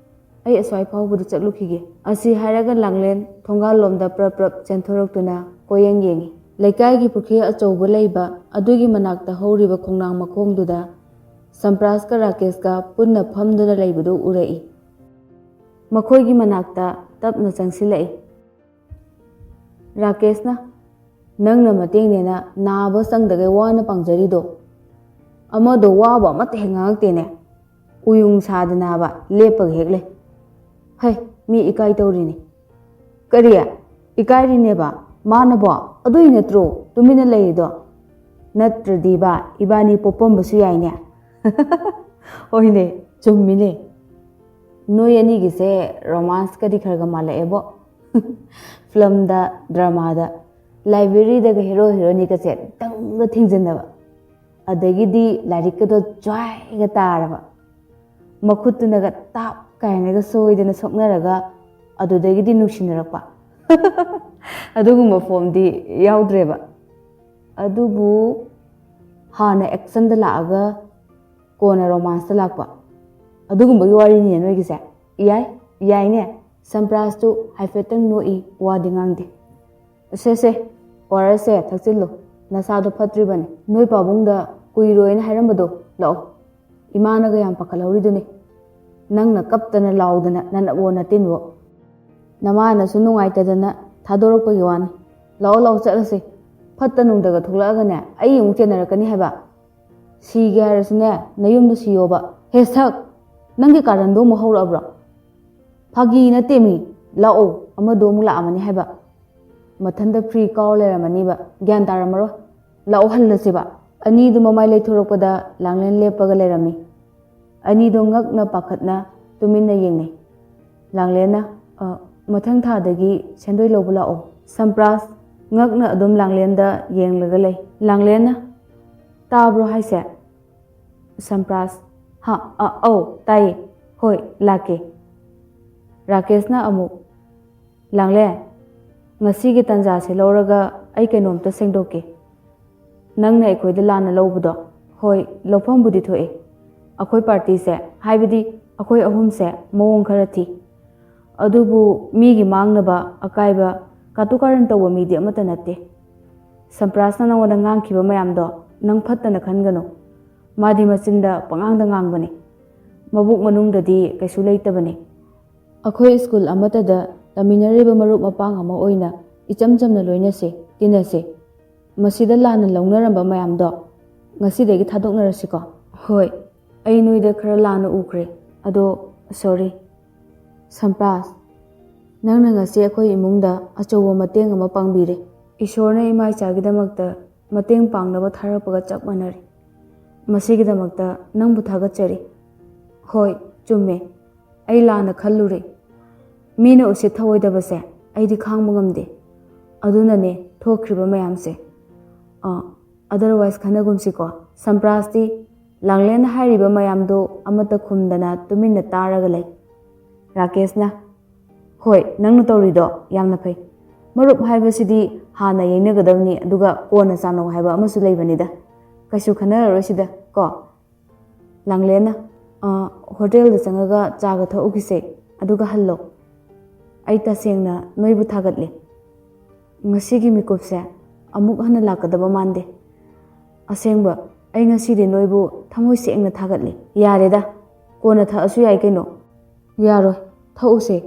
ꯑꯩ ꯑꯁ꯭ꯋꯥꯏ ꯐꯥꯎꯕꯗ ꯆꯠꯂꯨꯈꯤꯒꯦ꯫ ꯑꯁꯤ ꯍꯥꯏꯔꯒ ꯂꯥꯡꯂꯦꯟ ꯊꯣꯡꯒꯥꯜꯂꯣꯝꯗ ꯄ꯭ꯔꯞ ꯄ꯭ꯔꯞ ꯆꯦꯟꯊꯣꯔꯛꯇꯨꯅ ꯀꯣꯏꯌꯦꯡ ꯌꯦꯡꯉꯤ꯫ ꯂꯩꯀꯥꯏꯒꯤ ꯄꯨꯈ꯭ꯔꯤ ꯑꯆꯧꯕ ꯂꯩꯕ ꯑꯗꯨꯒꯤ ꯃꯅꯥꯛꯇ ꯍꯧꯔꯤꯕ ꯈꯣꯡꯅꯥꯡ ꯃꯈꯣꯡꯗꯨꯗ ꯁꯝꯄ꯭ꯔꯥꯁꯀ ꯔꯥꯀꯦꯁꯀ ꯄꯨꯟꯅ ꯐꯝꯗꯨꯅ ꯂꯩꯕꯗꯨ ꯎꯔꯛꯏ꯫ ꯃꯈꯣꯏꯒꯤ ꯃꯅꯥꯛꯇ ꯇꯞꯅ ꯆꯪꯁꯤꯜꯂꯛꯏ꯫ ꯔꯥꯀꯦꯁꯅ, "ꯅꯪꯅ ꯃꯇꯦꯡꯅꯦꯅ ꯅꯥꯕ ꯆꯪꯗꯒꯩ ꯋꯥꯅ ꯄꯥꯡꯖꯔꯤꯗꯣ, ꯑꯃꯗꯣ ꯋꯥꯕ ꯑꯃꯠꯇ ꯍꯦꯛ ꯉꯥꯡꯉꯛꯇꯦꯅꯦ꯫ ꯎꯌꯨꯡ ꯁꯥꯗꯅꯕ ꯂꯦꯞꯄꯒ ꯍꯦꯛ ꯂꯩ꯫ ꯍꯩ, ꯃꯤ ꯏꯀꯥꯏ ꯇꯧꯔꯤꯅꯤ꯫" "ꯀꯔꯤ? ꯏꯀꯥꯏꯔꯤꯅꯦꯕ? ꯃꯥꯅꯕꯣ? ꯑꯗꯨꯏ ꯅꯠꯇ꯭ꯔꯣ ꯇꯨꯃꯤꯟꯅ ꯂꯩꯔꯤꯗꯣ? ꯅꯠꯇ꯭ꯔꯗꯤꯕ ꯏꯕꯥꯅꯤ ꯄꯣꯛꯄꯝꯕꯁꯨ ꯌꯥꯏꯅꯦ꯫" "ꯍꯣꯏꯅꯦ, ꯆꯨꯝꯃꯤꯅꯦ꯫ ꯅꯣꯏ ꯑꯅꯤꯒꯤꯁꯦ ꯔꯣꯃꯥꯟꯁꯀꯗꯤ ꯈꯔ ꯈꯔ ꯃꯥꯜꯂꯛꯑꯦꯕꯣ꯫" ꯐꯤꯂꯝꯗ, ꯗ꯭ꯔꯃꯥꯗ, ꯂꯥꯏꯕ꯭ꯔꯦꯔꯤꯗꯒ ꯍꯦꯔꯣ ꯍꯦꯔꯣꯅꯤꯒꯁꯦ ꯗꯪꯒ ꯊꯦꯡꯖꯤꯟꯅꯕ, ꯑꯗꯒꯤꯗꯤ ꯂꯥꯏꯔꯤꯛꯀꯗꯣ ꯖ꯭ꯋꯥꯏꯒ ꯇꯥꯔꯕ, ꯃꯈꯨꯠꯇꯨꯅꯒ ꯇꯥꯞ ꯀꯥꯏꯅꯒ ꯁꯣꯏꯗꯅ ꯁꯣꯛꯅꯔꯒ ꯑꯗꯨꯗꯒꯤꯗꯤ ꯅꯨꯡꯁꯤꯅꯔꯛꯄ꯫ ꯑꯗꯨꯒꯨꯝꯕ ꯐꯣꯝꯗꯤ ꯌꯥꯎꯗ꯭ꯔꯦꯕ꯫ ꯑꯗꯨꯕꯨ ꯍꯥꯟꯅ ꯑꯦꯛꯁꯟꯗ ꯂꯥꯛꯑꯒ ꯀꯣꯟꯅ ꯔꯣꯃꯥꯟꯁꯇ ꯂꯥꯛꯄ, ꯑꯗꯨꯒꯨꯝꯕꯒꯤ ꯋꯥꯔꯤꯅꯤꯅꯦ ꯅꯣꯏꯒꯤꯁꯦ꯫ ꯌꯥꯏ, ꯌꯥꯏꯅꯦ꯫ ꯁꯝꯄ꯭ꯔꯥꯁꯇꯨ ꯍꯥꯏꯐꯦꯠꯇꯪ ꯅꯣꯛꯏ, ꯋꯥꯗꯤ ꯉꯥꯡꯗꯦ꯫ "ꯁꯦ ꯁꯦ, ꯑꯣ ꯑꯥꯔ ꯑꯦꯁꯁꯦ ꯊꯛꯆꯤꯜꯂꯨ, ꯅꯁꯥꯗꯣ ꯐꯠꯇ꯭ꯔꯤꯕꯅꯤ꯫ ꯅꯣꯏ ꯄꯥꯕꯨꯡꯗ ꯀꯨꯏꯔꯣꯏꯅ ꯍꯥꯏꯔꯝꯕꯗꯣ ꯂꯥꯛꯑꯣ꯫ ꯏꯃꯥꯅꯒ ꯌꯥꯝ ꯄꯥꯈꯠꯍꯧꯔꯤꯗꯨꯅꯤ꯫ ꯅꯪꯅ ꯀꯞꯇꯅ ꯂꯥꯎꯗꯅ ꯅꯅꯞꯋꯣ ꯅꯇꯤꯟꯋꯣ꯫ ꯅꯃꯥꯅꯁꯨ ꯅꯨꯡꯉꯥꯏꯇꯗꯅ ꯊꯥꯗꯣꯔꯛꯄꯒꯤ ꯋꯥꯅꯤ꯫ ꯂꯥꯛꯑꯣ ꯂꯥꯛꯑꯣ ꯆꯠꯂꯁꯤ꯫ ꯐꯠꯇ ꯅꯨꯡꯗꯒ ꯊꯣꯛꯂꯛꯑꯒꯅꯦ ꯑꯩ ꯑꯃꯨꯛ ꯆꯦꯟꯅꯔꯛꯀꯅꯤ ꯍꯥꯏꯕ꯫ ꯁꯤꯒꯦ ꯍꯥꯏꯔꯁꯨꯅꯦ ꯅꯌꯨꯝꯗ ꯁꯤꯌꯣꯕ꯫" "ꯍꯦ ꯁꯛ! ꯅꯪꯒꯤ ꯀꯥꯔꯟꯗꯣ ꯑꯃꯨꯛ ꯍꯧꯔꯛꯑꯕ꯭ꯔꯣ? ꯐꯥꯒꯤ ꯅꯠꯇꯦꯃꯤ꯫ ꯂꯥꯛꯑꯣ, ꯑꯃꯗꯣ ꯑꯃꯨꯛ ꯂꯥꯛꯑꯝꯃꯅꯤ ꯍꯥꯏꯕ꯫ ꯃꯊꯟꯇ ꯐ꯭ꯔꯤ ꯀꯥꯎ ꯂꯩꯔꯝꯃꯅꯤꯕ, ꯒ꯭ꯌꯥꯟ ꯇꯥꯔꯝꯃꯔꯣꯏ꯫ ꯂꯥꯛꯑꯣ ꯍꯜꯂꯁꯤꯕ꯫" ꯑꯅꯤꯗꯨ ꯃꯃꯥꯏ ꯂꯩꯊꯣꯔꯛꯄꯗ ꯂꯥꯡꯂꯦꯟ ꯂꯦꯞꯄꯒ ꯂꯩꯔꯝꯃꯤ꯫ ꯑꯅꯤꯗꯣ ꯉꯛꯅ ꯄꯥꯈꯠꯅ ꯇꯨꯃꯤꯟꯅ ꯌꯦꯡꯅꯩ꯫ ꯂꯥꯡꯂꯦꯟꯅ, "ꯑ, ꯃꯊꯪ ꯊꯥꯗꯒꯤ ꯁꯦꯟꯗꯣꯏ ꯂꯧꯕ ꯂꯥꯛꯑꯣ꯫" ꯁꯝꯄ꯭ꯔꯥꯁ ꯉꯛꯅ ꯑꯗꯨꯝ ꯂꯥꯡꯂꯦꯟꯗ ꯌꯦꯡꯂꯒ ꯂꯩ꯫ ꯂꯥꯡꯂꯦꯟꯅ, "ꯇꯥꯕ꯭ꯔꯣ ꯍꯥꯏꯁꯦ?" ꯁꯝꯄ꯭ꯔꯥꯁ, "ꯍꯥ, ꯑ, ꯑꯧ, ꯇꯥꯏꯌꯦ꯫ ꯍꯣꯏ, ꯂꯥꯛꯀꯦ꯫" ꯔꯥꯀꯦꯁꯅ ꯑꯃꯨꯛ, "ꯂꯥꯡꯂꯦꯟ, ꯉꯁꯤꯒꯤ ꯇꯥꯟꯖꯥꯁꯦ ꯂꯧꯔꯒ ꯑꯩ ꯀꯩꯅꯣꯝꯇ ꯁꯦꯡꯗꯣꯛꯀꯦ꯫ ꯅꯪꯅ ꯑꯩꯈꯣꯏꯗ ꯂꯥꯟꯅ ꯂꯧꯕꯗꯣ ꯍꯣꯏ, ꯂꯧꯐꯝꯕꯨꯗꯤ ꯊꯣꯛꯑꯦ꯫ ꯑꯩꯈꯣꯏ ꯄꯥꯔꯇꯤꯁꯦ, ꯍꯥꯏꯕꯗꯤ ꯑꯩꯈꯣꯏ ꯑꯍꯨꯝꯁꯦ ꯃꯑꯣꯡ ꯈꯔ ꯊꯤ꯫ ꯑꯗꯨꯕꯨ ꯃꯤꯒꯤ ꯃꯥꯡꯅꯕ ꯑꯀꯥꯏꯕ ꯀꯥꯇꯨ ꯀꯥꯔꯟ ꯇꯧꯕ ꯃꯤꯗꯤ ꯑꯃꯠꯇ ꯅꯠꯇꯦ꯫ ꯁꯝꯄ꯭ꯔꯥꯁꯅ ꯅꯉꯣꯟꯗ ꯉꯥꯡꯈꯤꯕ ꯃꯌꯥꯝꯗꯣ ꯅꯪ ꯐꯠꯇꯅ ꯈꯟꯒꯅꯨ꯫ ꯃꯥꯗꯤ ꯃꯆꯤꯟꯗ ꯄꯉꯥꯡꯗ ꯉꯥꯡꯕꯅꯤ꯫ ꯃꯕꯨꯛ ꯃꯅꯨꯡꯗꯗꯤ ꯀꯩꯁꯨ ꯂꯩꯇꯕꯅꯤ꯫ ꯑꯩꯈꯣꯏ ꯁ꯭ꯀꯨꯜ ꯑꯃꯠꯇꯗ ꯇꯝꯃꯤꯟꯅꯔꯤꯕ ꯃꯔꯨꯞ ꯃꯄꯥꯡ ꯑꯃ ꯑꯣꯏꯅ ꯏꯆꯝ ꯆꯝꯅ ꯂꯣꯏꯅꯁꯦ, ꯇꯤꯟꯅꯁꯦ꯫ ꯃꯁꯤꯗ ꯂꯥꯟꯅ ꯂꯧꯅꯔꯝꯕ ꯃꯌꯥꯝꯗꯣ ꯉꯁꯤꯗꯒꯤ ꯊꯥꯗꯣꯛꯅꯔꯁꯤꯀꯣ꯫ ꯍꯣꯏ, ꯑꯩ ꯅꯣꯏꯗ ꯈꯔ ꯂꯥꯟꯅ ꯎꯈ꯭ꯔꯦ꯫ ꯑꯗꯣ, ꯁꯣꯔꯤ꯫ ꯁꯝꯄ꯭ꯔꯥꯁ, ꯅꯪꯅ ꯉꯁꯤ ꯑꯩꯈꯣꯏ ꯏꯃꯨꯡꯗ ꯑꯆꯧꯕ ꯃꯇꯦꯡ ꯑꯃ ꯄꯥꯡꯕꯤꯔꯦ꯫ ꯏꯁꯣꯔꯅ ꯏꯃꯥ ꯏꯆꯥꯒꯤꯗꯃꯛꯇ ꯃꯇꯦꯡ ꯄꯥꯡꯅꯕ ꯊꯥꯔꯛꯄꯒ ꯆꯞ ꯃꯥꯟꯅꯔꯦ꯫ ꯃꯁꯤꯒꯤꯗꯃꯛꯇ ꯅꯪꯕꯨ ꯊꯥꯒꯠꯆꯔꯤ꯫ ꯍꯣꯏ, ꯆꯨꯝꯃꯦ꯫ ꯑꯩ ꯂꯥꯟꯅ ꯈꯜꯂꯨꯔꯦ꯫ ꯃꯤꯅ ꯎꯁꯤꯠ ꯊꯑꯣꯏꯗꯕꯁꯦ ꯑꯩꯗꯤ ꯈꯥꯡꯕ ꯉꯝꯗꯦ꯫ ꯑꯗꯨꯅꯅꯦ ꯊꯣꯛꯈ꯭ꯔꯤꯕ ꯃꯌꯥꯝꯁꯦ꯫ ꯑꯥ, otherwise ꯈꯟꯅꯒꯨꯝꯁꯤꯀꯣ꯫ ꯁꯝꯄ꯭ꯔꯥꯁꯇꯤ ꯂꯥꯡꯂꯦꯟꯅ ꯍꯥꯏꯔꯤꯕ ꯃꯌꯥꯝꯗꯣ ꯑꯃꯠꯇ ꯈꯨꯝꯗꯅ ꯇꯨꯃꯤꯟꯅ ꯇꯥꯔꯒ ꯂꯩ꯫ ꯔꯥꯀꯦꯁꯅ, "ꯍꯣꯏ, ꯅꯪꯅ ꯇꯧꯔꯤꯗꯣ ꯌꯥꯝꯅ ꯐꯩ꯫ ꯃꯔꯨꯞ ꯍꯥꯏꯕꯁꯤꯗꯤ ꯍꯥꯟꯅ ꯌꯩꯅꯒꯗꯕꯅꯤ, ꯑꯗꯨꯒ ꯀꯣꯟꯅ ꯆꯥꯅꯧ ꯍꯥꯏꯕ ꯑꯃꯁꯨ ꯂꯩꯕꯅꯤꯗ꯫ ꯀꯩꯁꯨ ꯈꯟꯅꯔꯔꯣꯏꯁꯤꯗ ꯀꯣ?" ꯂꯥꯡꯂꯦꯟꯅ, "ꯑ, ꯍꯣꯇꯦꯜꯗ ꯆꯪꯉꯒ ꯆꯥꯒ ꯊꯛꯎꯈꯤꯁꯦ, ꯑꯗꯨꯒ ꯍꯜꯂꯣ꯫ ꯑꯩ ꯇꯁꯦꯡꯅ ꯅꯣꯏꯕꯨ ꯊꯥꯒꯠꯂꯦ꯫ ꯉꯁꯤꯒꯤ ꯃꯤꯀꯨꯞꯁꯦ ꯑꯃꯨꯛ ꯍꯟꯅ ꯂꯥꯛꯀꯗꯕ ꯃꯥꯟꯗꯦ꯫ ꯑꯁꯦꯡꯕ, ꯑꯩ ꯉꯁꯤꯗꯤ ꯅꯣꯏꯕꯨ ꯊꯃꯣꯏ ꯁꯦꯡꯅ ꯊꯥꯒꯠꯂꯦ꯫ ꯌꯥꯔꯦꯗ, ꯀꯣꯟꯅ ꯊꯛꯑꯁꯨ ꯌꯥꯏ ꯀꯩꯅꯣ?" "ꯌꯥꯔꯣꯏ, ꯊꯛꯎꯁꯦ꯫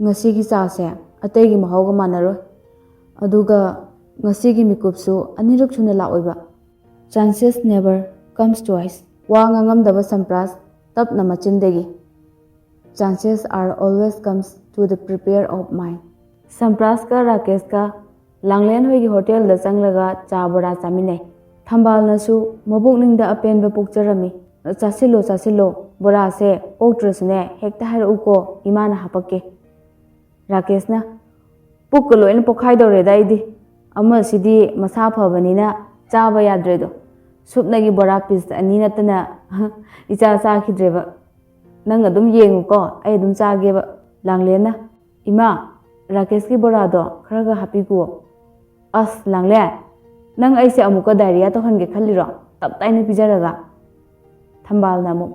ꯉꯁꯤꯒꯤ ꯆꯥꯁꯦ ꯑꯇꯩꯒꯤ ꯃꯍꯥꯎꯒ ꯃꯥꯟꯅꯔꯣꯏ꯫ ꯑꯗꯨꯒ ꯉꯁꯤꯒꯤ ꯃꯤꯀꯨꯞꯁꯨ ꯑꯅꯤꯔꯛ ꯁꯨꯅ ꯂꯥꯛꯑꯣꯏꯕ꯫ Chances never comes twice." ꯋꯥ ꯉꯥꯡꯉꯝꯗꯕ ꯁꯝꯄ꯭ꯔꯥꯁ ꯇꯞꯅ ꯃꯆꯤꯟꯗꯒꯤ, "Chances are always comes to the prepare of mind." ꯁꯝꯄ꯭ꯔꯥꯁꯀ ꯔꯥꯀꯦꯁꯀ ꯂꯥꯡꯂꯦꯟ ꯍꯣꯏꯒꯤ ꯍꯣꯇꯦꯜꯗ ꯆꯪꯂꯒ ꯆꯥ ꯕꯣꯔꯥ ꯆꯥꯃꯤꯟꯅꯩ꯫ ꯊꯝꯕꯥꯜꯅꯁꯨ ꯃꯕꯨꯛꯅꯤꯡꯗ ꯑꯄꯦꯟꯕ ꯄꯣꯛꯆꯔꯝꯃꯤ꯫ "ꯆꯥꯁꯤꯜꯂꯣ, ꯆꯥꯁꯤꯜꯂꯣ, ꯕꯣꯔꯥꯁꯦ ꯑꯣꯛꯇ꯭ꯔꯁꯨꯅꯦ ꯍꯦꯛꯇ ꯍꯥꯏꯔꯛꯎꯀꯣ, ꯏꯃꯥꯅ ꯍꯥꯄꯛꯀꯦ꯫" ꯔꯥꯀꯦꯁꯅ, "ꯄꯨꯛꯀ ꯂꯣꯏꯅ ꯄꯣꯛꯈꯥꯏꯗꯧꯔꯦꯗ ꯑꯩꯗꯤ꯫ ꯑꯃꯁꯤꯗꯤ ꯃꯁꯥ ꯐꯕꯅꯤꯅ ꯆꯥꯕ ꯌꯥꯗ꯭ꯔꯦꯗꯣ꯫ ꯁꯨꯞꯅꯒꯤ ꯕꯣꯔꯥ ꯄꯤꯁ ꯑꯅꯤ ꯅꯠꯇꯅ ꯏꯆꯥ ꯆꯥꯈꯤꯗ꯭ꯔꯦꯕ꯫ ꯅꯪ ꯑꯗꯨꯝ ꯌꯦꯡꯉꯨꯀꯣ, ꯑꯩ ꯑꯗꯨꯝ ꯆꯥꯒꯦꯕ꯫" ꯂꯥꯡꯂꯦꯟꯅ, "ꯏꯃꯥ, ꯔꯥꯀꯦꯁꯀꯤ ꯕꯣꯔꯥꯗꯣ ꯈꯔꯒ ꯍꯥꯞꯄꯤꯈꯨꯑꯣ꯫" "ꯑꯁ, ꯂꯥꯡꯂꯦꯟ, ꯅꯪ ꯑꯩꯁꯦ ꯑꯃꯨꯛꯀ diarrhea ꯇꯧꯍꯟꯒꯦ ꯈꯜꯂꯤꯔꯣ? ꯇꯞ ꯇꯥꯏꯅ ꯄꯤꯖꯔꯒ꯫ ꯊꯝꯕꯥꯜꯅ ꯑꯃꯨꯛ,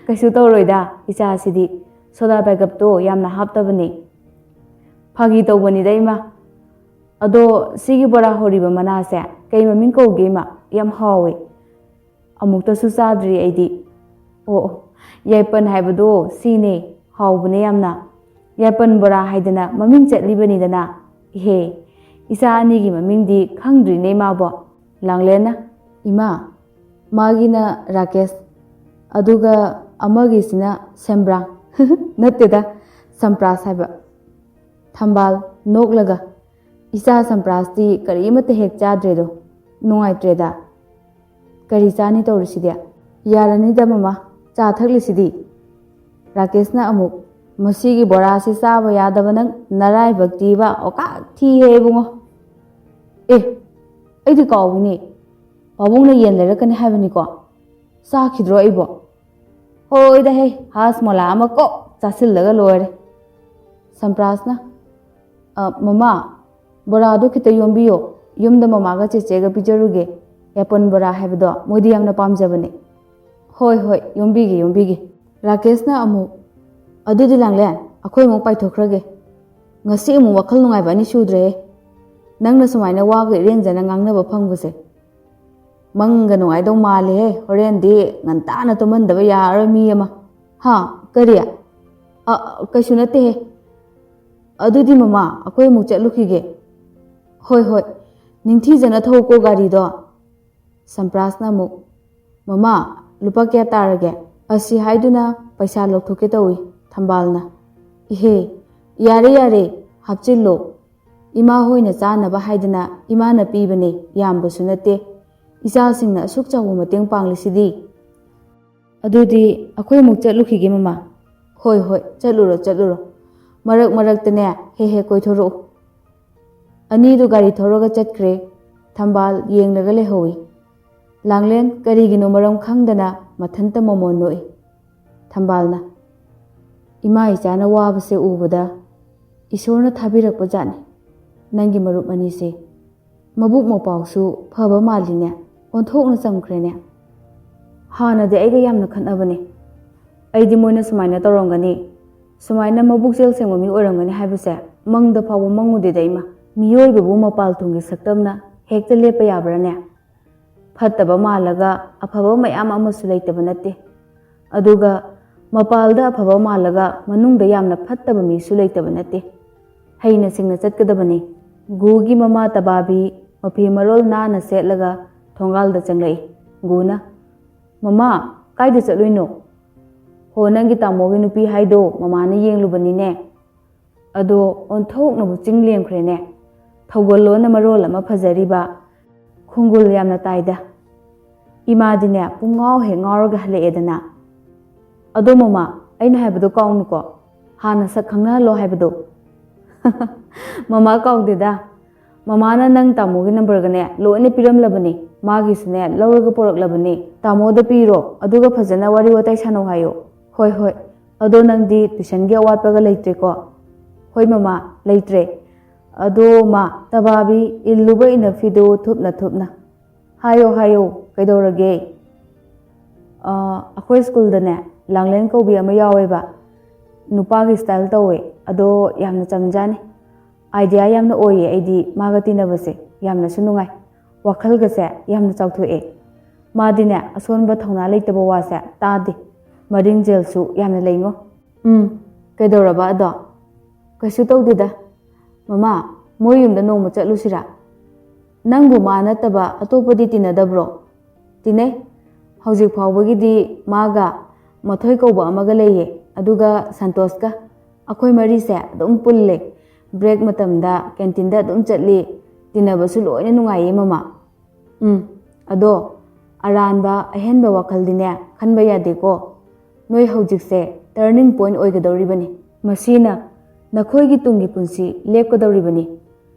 "ꯀꯩꯁꯨ ꯇꯧꯔꯣꯏꯗ, ꯏꯆꯥꯁꯤꯗꯤ ꯁꯣꯗꯥ ꯕꯦꯒꯞꯇꯣ ꯌꯥꯝꯅ ꯍꯥꯞꯇꯕꯅꯦ꯫ ꯐꯥꯒꯤ ꯇꯧꯕꯅꯤꯗ ꯏꯃꯥ꯫ ꯑꯗꯣ ꯁꯤꯒꯤ ꯕꯣꯔꯥ ꯍꯧꯔꯤꯕ ꯃꯅꯥꯁꯦ ꯀꯩ ꯃꯃꯤꯡ ꯀꯧꯒꯦ ꯏꯃꯥ? ꯌꯥꯝ ꯍꯥꯎꯋꯦ꯫ ꯑꯃꯨꯛꯇꯁꯨ ꯆꯥꯗ꯭ꯔꯤ ꯑꯩꯗꯤ꯫ ꯑꯣ, ꯑꯣ, ꯌꯥꯏꯄꯟ ꯍꯥꯏꯕꯗꯣ ꯁꯤꯅꯦ, ꯍꯥꯎꯕꯅꯦ ꯌꯥꯝꯅ꯫ ꯌꯥꯏꯄꯟ ꯕꯣꯔꯥ ꯍꯥꯏꯗꯅ ꯃꯃꯤꯡ ꯆꯠꯂꯤꯕꯅꯤꯗꯅ꯫ ꯏꯍꯦ, ꯏꯆꯥ ꯑꯅꯤꯒꯤ ꯃꯃꯤꯡꯗꯤ ꯈꯪꯗ꯭ꯔꯤꯅꯦ ꯏꯃꯥꯕꯣ꯫" ꯂꯥꯡꯂꯦꯟꯅ, "ꯏꯃꯥ, ꯃꯥꯒꯤꯅ ꯔꯥꯀꯦꯁ, ꯑꯗꯨꯒ ꯑꯃꯒꯤꯁꯤꯅ ꯁꯦꯝꯕ꯭ꯔꯥ?" "ꯅꯠꯇꯦꯗ, ꯁꯝꯄ꯭ꯔꯥꯁ ꯍꯥꯏꯕ꯫" ꯊꯝꯕꯥꯜ, ꯅꯣꯛꯂꯒ, "ꯏꯆꯥ ꯁꯝꯄ꯭ꯔꯥꯁꯇꯤ ꯀꯔꯤꯃꯠꯇ ꯍꯦꯛ ꯆꯥꯗ꯭ꯔꯦꯗꯣ, ꯅꯨꯡꯉꯥꯏꯇ꯭ꯔꯦꯗ꯫ ꯀꯔꯤ ꯆꯥꯅꯤ ꯇꯧꯔꯤꯁꯤꯗꯤ? ꯌꯥꯔꯅꯤꯗ ꯃꯃꯥ, ꯆꯥ ꯊꯛꯂꯤꯁꯤꯗꯤ꯫" ꯔꯥꯀꯦꯁꯅ ꯑꯃꯨꯛ, "ꯃꯁꯤꯒꯤ ꯕꯣꯔꯥꯁꯤ ꯆꯥꯕ ꯌꯥꯗꯕ ꯅꯪ, ꯅꯔꯥꯏꯕꯛꯇꯤꯕ ꯑꯣꯀꯥꯛ ꯊꯤꯍꯦ ꯏꯕꯨꯡꯉꯣ꯫ ꯑꯦ, ꯑꯩꯗꯤ ꯀꯥꯎꯏꯅꯦ, ꯄꯥꯕꯨꯡꯅ ꯌꯦꯟ ꯂꯩꯔꯛꯀꯅꯤ ꯍꯥꯏꯕꯅꯤꯀꯣ? ꯆꯥꯈꯤꯗ꯭ꯔꯣ ꯑꯩꯕꯣ? ꯍꯣꯏꯗ ꯍꯦ, ꯍꯥꯁ ꯃꯣꯂꯥ ꯑꯃ ꯀꯣꯛ ꯆꯥꯁꯤꯜꯂꯒ ꯂꯣꯏꯔꯦ꯫" ꯁꯝꯄ꯭ꯔꯥꯁꯅ, "ꯑ, ꯃꯃꯥ, ꯕꯣꯔꯥꯗꯣ ꯈꯤꯇ ꯌꯣꯝꯕꯤꯌꯣ, ꯌꯨꯝꯗ ꯃꯃꯥꯒ ꯆꯦꯆꯦꯒ ꯄꯤꯖꯔꯨꯒꯦ꯫ ꯌꯥꯏꯄꯟ ꯕꯣꯔꯥ ꯍꯥꯏꯕꯗꯣ ꯃꯣꯏꯗꯤ ꯌꯥꯝꯅ ꯄꯥꯝꯖꯕꯅꯦ꯫" "ꯍꯣꯏ, ꯍꯣꯏ, ꯌꯣꯝꯕꯤꯒꯦ, ꯌꯣꯝꯕꯤꯒꯦ꯫" ꯔꯥꯀꯦꯁꯅ ꯑꯃꯨꯛ, "ꯑꯗꯨꯗꯤ ꯂꯥꯡꯂꯦꯟ, ꯑꯩꯈꯣꯏ ꯑꯃꯨꯛ ꯄꯥꯏꯊꯣꯛꯈ꯭ꯔꯒꯦ꯫ ꯉꯁꯤ ꯑꯃꯨꯛ ꯋꯥꯈꯜ ꯅꯨꯡꯉꯥꯏꯕ ꯑꯅꯤ ꯁꯨꯗ꯭ꯔꯦꯍꯦ꯫ ꯅꯪꯅ ꯁꯨꯃꯥꯏꯅ ꯋꯥꯒ ꯏꯔꯦꯟꯖꯅ ꯉꯥꯡꯅꯕ ꯐꯪꯕꯁꯦ꯫ ꯃꯪꯒ ꯅꯨꯡꯉꯥꯏꯗꯧ ꯃꯥꯜꯂꯦꯍꯦ, ꯍꯣꯔꯦꯟꯗꯤ ꯉꯟꯇꯥꯅ ꯇꯨꯝꯍꯟꯗꯕ ꯌꯥꯔꯔꯣꯏ ꯃꯤ ꯑꯃ꯫" "ꯍꯥ? ꯀꯔꯤ? ꯑ, ꯀꯩꯁꯨ ꯅꯠꯇꯦꯍꯦ꯫ ꯑꯗꯨꯗꯤ ꯃꯃꯥ, ꯑꯩꯈꯣꯏ ꯑꯃꯨꯛ ꯆꯠꯂꯨꯈꯤꯒꯦ꯫" "ꯍꯣꯏ, ꯍꯣꯏ, ꯅꯤꯡꯊꯤꯖꯅ ꯊꯧꯀꯣ ꯒꯥꯔꯤꯗꯣ꯫" ꯁꯝꯄ꯭ꯔꯥꯁꯅ ꯑꯃꯨꯛ, "ꯃꯃꯥ, ꯂꯨꯄꯥ ꯀꯌꯥ ꯇꯥꯔꯒꯦ?" ꯑꯁꯤ ꯍꯥꯏꯗꯨꯅ ꯄꯩꯁꯥ ꯂꯧꯊꯣꯛꯀꯦ ꯇꯧꯏ ꯊꯝꯕꯥꯜꯅ꯫ "ꯏꯍꯦ, ꯌꯥꯔꯦ, ꯌꯥꯔꯦ, ꯍꯥꯞꯆꯤꯜꯂꯣ꯫ ꯏꯃꯥ ꯍꯣꯏꯅ ꯆꯥꯅꯕ ꯍꯥꯏꯗꯅ ꯏꯃꯥꯅ ꯄꯤꯕꯅꯦ, ꯌꯥꯝꯕꯁꯨ ꯅꯠꯇꯦ꯫ ꯏꯆꯥꯁꯤꯡꯅ ꯑꯁꯨꯛ ꯆꯥꯎꯕ ꯃꯇꯦꯡ ꯄꯥꯡꯂꯤꯁꯤꯗꯤ꯫" "ꯑꯗꯨꯗꯤ ꯑꯩꯈꯣꯏ ꯑꯃꯨꯛ ꯆꯠꯂꯨꯈꯤꯒꯦ ꯃꯃꯥ꯫" "ꯍꯣꯏ, ꯍꯣꯏ, ꯆꯠꯂꯨꯔꯣ, ꯆꯠꯂꯨꯔꯣ꯫ ꯃꯔꯛ ꯃꯔꯛꯇꯅꯦ ꯍꯦꯛ ꯍꯦꯛ ꯀꯣꯏꯊꯣꯔꯛꯎ꯫" ꯑꯅꯤꯗꯨ ꯒꯥꯔꯤ ꯊꯧꯔꯒ ꯆꯠꯈ꯭ꯔꯦ꯫ ꯊꯝꯕꯥꯜ ꯌꯦꯡꯂꯒ ꯂꯩꯍꯧꯏ꯫ ꯂꯥꯡꯂꯦꯟ ꯀꯔꯤꯒꯤꯅꯣ ꯃꯔꯝ ꯈꯪꯗꯅ ꯃꯊꯟꯇ ꯃꯃꯣꯟ ꯅꯣꯛꯏ꯫ ꯊꯝꯕꯥꯜꯅ, "ꯏꯃꯥ ꯏꯆꯥꯅ ꯋꯥꯕꯁꯦ ꯎꯕꯗ ꯏꯁꯣꯔꯅ ꯊꯥꯕꯤꯔꯛꯄ ꯖꯥꯠꯅꯤ ꯅꯪꯒꯤ ꯃꯔꯨꯞ ꯑꯅꯤꯁꯦ꯫ ꯃꯕꯨꯛ ꯃꯄꯥꯎꯁꯨ ꯐꯕ ꯃꯥꯜꯂꯤꯅꯦ꯫" ꯑꯣꯟꯊꯣꯛꯅ ꯆꯝꯈ꯭ꯔꯦꯅꯦ꯫ ꯍꯥꯟꯅꯗꯤ ꯑꯩꯒ ꯌꯥꯝꯅ ꯈꯠꯅꯕꯅꯦ꯫ ꯑꯩꯗꯤ ꯃꯣꯏꯅ ꯁꯨꯃꯥꯏꯅ ꯇꯧꯔꯝꯒꯅꯤ, ꯁꯨꯃꯥꯏꯅ ꯃꯕꯨꯛꯆꯦꯜ ꯁꯦꯡꯕ ꯃꯤ ꯑꯣꯏꯔꯝꯒꯅꯤ ꯍꯥꯏꯕꯁꯦ ꯃꯪꯗ ꯐꯥꯎꯕ ꯃꯪꯉꯨꯗꯦꯗ ꯏꯃꯥ꯫ ꯃꯤꯑꯣꯏꯕꯕꯨ ꯃꯄꯥꯜ ꯊꯣꯡꯒꯤ ꯁꯛꯇꯝꯅ ꯍꯦꯛꯇ ꯂꯦꯞꯄ ꯌꯥꯕ꯭ꯔꯥꯅꯦ? ꯐꯠꯇꯕ ꯃꯥꯜꯂꯒ ꯑꯐꯕ ꯃꯌꯥꯝ ꯑꯃꯁꯨ ꯂꯩꯇꯕ ꯅꯠꯇꯦ꯫ ꯑꯗꯨꯒ ꯃꯄꯥꯜꯗ ꯑꯐꯕ ꯃꯥꯜꯂꯒ ꯃꯅꯨꯡꯗ ꯌꯥꯝꯅ ꯐꯠꯇꯕ ꯃꯤꯁꯨ ꯂꯩꯇꯕ ꯅꯠꯇꯦ꯫ ꯍꯩꯅ ꯁꯤꯡꯅ ꯆꯠꯀꯗꯕꯅꯤ꯫ ꯒꯨꯒꯤ ꯃꯃꯥ ꯇꯕꯥꯕꯤ ꯃꯐꯤ ꯃꯔꯣꯜ ꯅꯥꯟꯅ ꯁꯦꯠꯂꯒ ꯊꯣꯡꯒꯥꯜꯗ ꯆꯪꯂꯛꯏ꯫ ꯒꯨꯅ, "ꯃꯃꯥ, ꯀꯥꯏꯗ ꯆꯠꯂꯨꯏꯅꯣ?" "ꯍꯣ, ꯅꯪꯒꯤ ꯇꯥꯃꯣꯒꯤ ꯅꯨꯄꯤ ꯍꯥꯏꯗꯣ ꯃꯃꯥꯅ ꯌꯦꯡꯂꯨꯕꯅꯤꯅꯦ꯫ ꯑꯗꯣ ꯑꯣꯟꯊꯣꯛꯅꯕꯨ ꯆꯤꯡ ꯂꯦꯝꯈ꯭ꯔꯦꯅꯦ꯫ ꯊꯧꯒꯜꯂꯣꯟꯅ ꯃꯔꯣꯜ ꯑꯃ ꯐꯖꯔꯤꯕ꯫ ꯈꯣꯡꯒꯨꯜ ꯌꯥꯝꯅ ꯇꯥꯏꯗ꯫" ꯏꯃꯥꯗꯤꯅꯦ ꯄꯨꯡ ꯉꯥꯎ ꯍꯦꯛ ꯉꯥꯎꯔꯒ ꯍꯜꯂꯛꯑꯦꯗꯅ꯫ "ꯑꯗꯣ ꯃꯃꯥ, ꯑꯩꯅ ꯍꯥꯏꯕꯗꯣ ꯀꯥꯎꯅꯨꯀꯣ, ꯍꯥꯟꯅ ꯁꯛ ꯈꯪꯅꯍꯜꯂꯣ ꯍꯥꯏꯕꯗꯣ꯫" "ꯃꯃꯥ ꯀꯥꯎꯗꯦꯗ, ꯃꯃꯥꯅ ꯅꯪ ꯇꯥꯃꯣꯒꯤ ꯅꯝꯕꯔꯒꯅꯦ ꯂꯣꯏꯅ ꯄꯤꯔꯝꯂꯕꯅꯤ꯫ ꯃꯥꯒꯤꯁꯨꯅꯦ ꯂꯧꯔꯒ ꯄꯨꯔꯛꯂꯕꯅꯤ꯫ ꯇꯥꯃꯣꯗ ꯄꯤꯔꯣ, ꯑꯗꯨꯒ ꯐꯖꯅ ꯋꯥꯔꯤ ꯋꯥꯇꯥꯏ ꯁꯥꯟꯅꯧ ꯍꯥꯏꯌꯣ꯫" "ꯍꯣꯏ, ꯍꯣꯏ꯫ ꯑꯗꯣ ꯅꯪꯗꯤ ꯇꯨꯏꯁꯟꯒꯤ ꯑꯋꯥꯠꯄꯒ ꯂꯩꯇ꯭ꯔꯦꯀꯣ?" "ꯍꯣꯏ ꯃꯃꯥ, ꯂꯩꯇ꯭ꯔꯦ꯫ ꯑꯗꯣ ꯃꯥ, ꯇꯕꯥꯕꯤ ꯏꯜꯂꯨꯕ ꯏꯅꯐꯤꯗꯨ ꯊꯨꯞꯅ ꯊꯨꯞꯅ ꯍꯥꯏꯌꯣ, ꯍꯥꯏꯌꯣ, ꯀꯩꯗꯧꯔꯒꯦ?" "ꯑ, ꯑꯩꯈꯣꯏ ꯁ꯭ꯀꯨꯜꯗꯅꯦ ꯂꯥꯡꯂꯦꯟ ꯀꯧꯕꯤ ꯑꯃ ꯌꯥꯎꯋꯦꯕ꯫ ꯅꯨꯄꯥꯒꯤ ꯁ꯭ꯇꯥꯏꯜ ꯇꯧꯋꯦ, ꯑꯗꯣ ꯌꯥꯝꯅ ꯆꯝꯖꯥꯅꯤ꯫ ꯑꯥꯏꯗꯤꯌꯥ ꯌꯥꯝꯅ ꯑꯣꯏꯌꯦ ꯑꯩꯗꯤ ꯃꯥꯒ ꯇꯤꯟꯅꯕꯁꯦ, ꯌꯥꯝꯅꯁꯨ ꯅꯨꯡꯉꯥꯏ꯫ ꯋꯥꯈꯜꯒꯁꯦ ꯌꯥꯝꯅ ꯆꯥꯎꯊꯣꯛꯑꯦ꯫ ꯃꯥꯗꯤꯅꯦ ꯑꯁꯣꯟꯕ ꯊꯧꯅꯥ ꯂꯩꯇꯕ ꯋꯥꯁꯦ ꯇꯥꯗꯦ꯫ ꯃꯔꯤꯡꯖꯦꯜꯁꯨ ꯌꯥꯝꯅ ꯂꯩꯉꯣ꯫" "ꯎꯝ, ꯀꯩꯗꯧꯔꯕ ꯑꯗꯣ?" "ꯀꯩꯁꯨ ꯇꯧꯗꯦꯗ꯫ ꯃꯃꯥ, ꯃꯣꯏ ꯌꯨꯝꯗ ꯅꯣꯡꯃ ꯆꯠꯂꯨꯁꯤꯔꯥ? ꯅꯪꯕꯨ ꯃꯥ ꯅꯠꯇꯕ ꯑꯇꯣꯞꯄꯗꯤ ꯇꯤꯟꯅꯗꯕ꯭ꯔꯣ?" "ꯇꯤꯟꯅꯩ꯫ ꯍꯧꯖꯤꯛ ꯐꯥꯎꯕꯒꯤꯗꯤ ꯃꯥꯒ ꯃꯊꯣꯏ ꯀꯧꯕ ꯑꯃꯒ ꯂꯩꯌꯦ, ꯑꯗꯨꯒ ꯁꯟꯇꯣꯁꯀ꯫ ꯑꯩꯈꯣꯏ ꯃꯔꯤꯁꯦ ꯑꯗꯨꯝ ꯄꯨꯜꯂꯦ꯫ ꯕ꯭ꯔꯦꯛ ꯃꯇꯝꯗ ꯀꯦꯟꯇꯤꯟꯗ ꯑꯗꯨꯝ ꯆꯠꯂꯤ꯫ ꯇꯤꯟꯅꯕꯁꯨ ꯂꯣꯏꯅ ꯅꯨꯡꯉꯥꯏꯌꯦ ꯃꯃꯥ꯫ ꯎꯝ, ꯑꯗꯣ ꯑꯔꯥꯟꯕ ꯑꯍꯦꯟꯕ ꯋꯥꯈꯜꯗꯤꯅꯦ ꯈꯟꯕ ꯌꯥꯗꯦꯀꯣ꯫ ꯅꯣꯏ ꯍꯧꯖꯤꯛꯁꯦ ꯇꯔꯅꯤꯡ ꯄꯣꯏꯟ ꯑꯣꯏꯒꯗꯧꯔꯤꯕꯅꯤ꯫ ꯃꯁꯤꯅ ꯅꯈꯣꯏꯒꯤ ꯇꯨꯡꯒꯤ ꯄꯨꯟꯁꯤ ꯂꯦꯞꯀꯗꯧꯔꯤꯕꯅꯤ꯫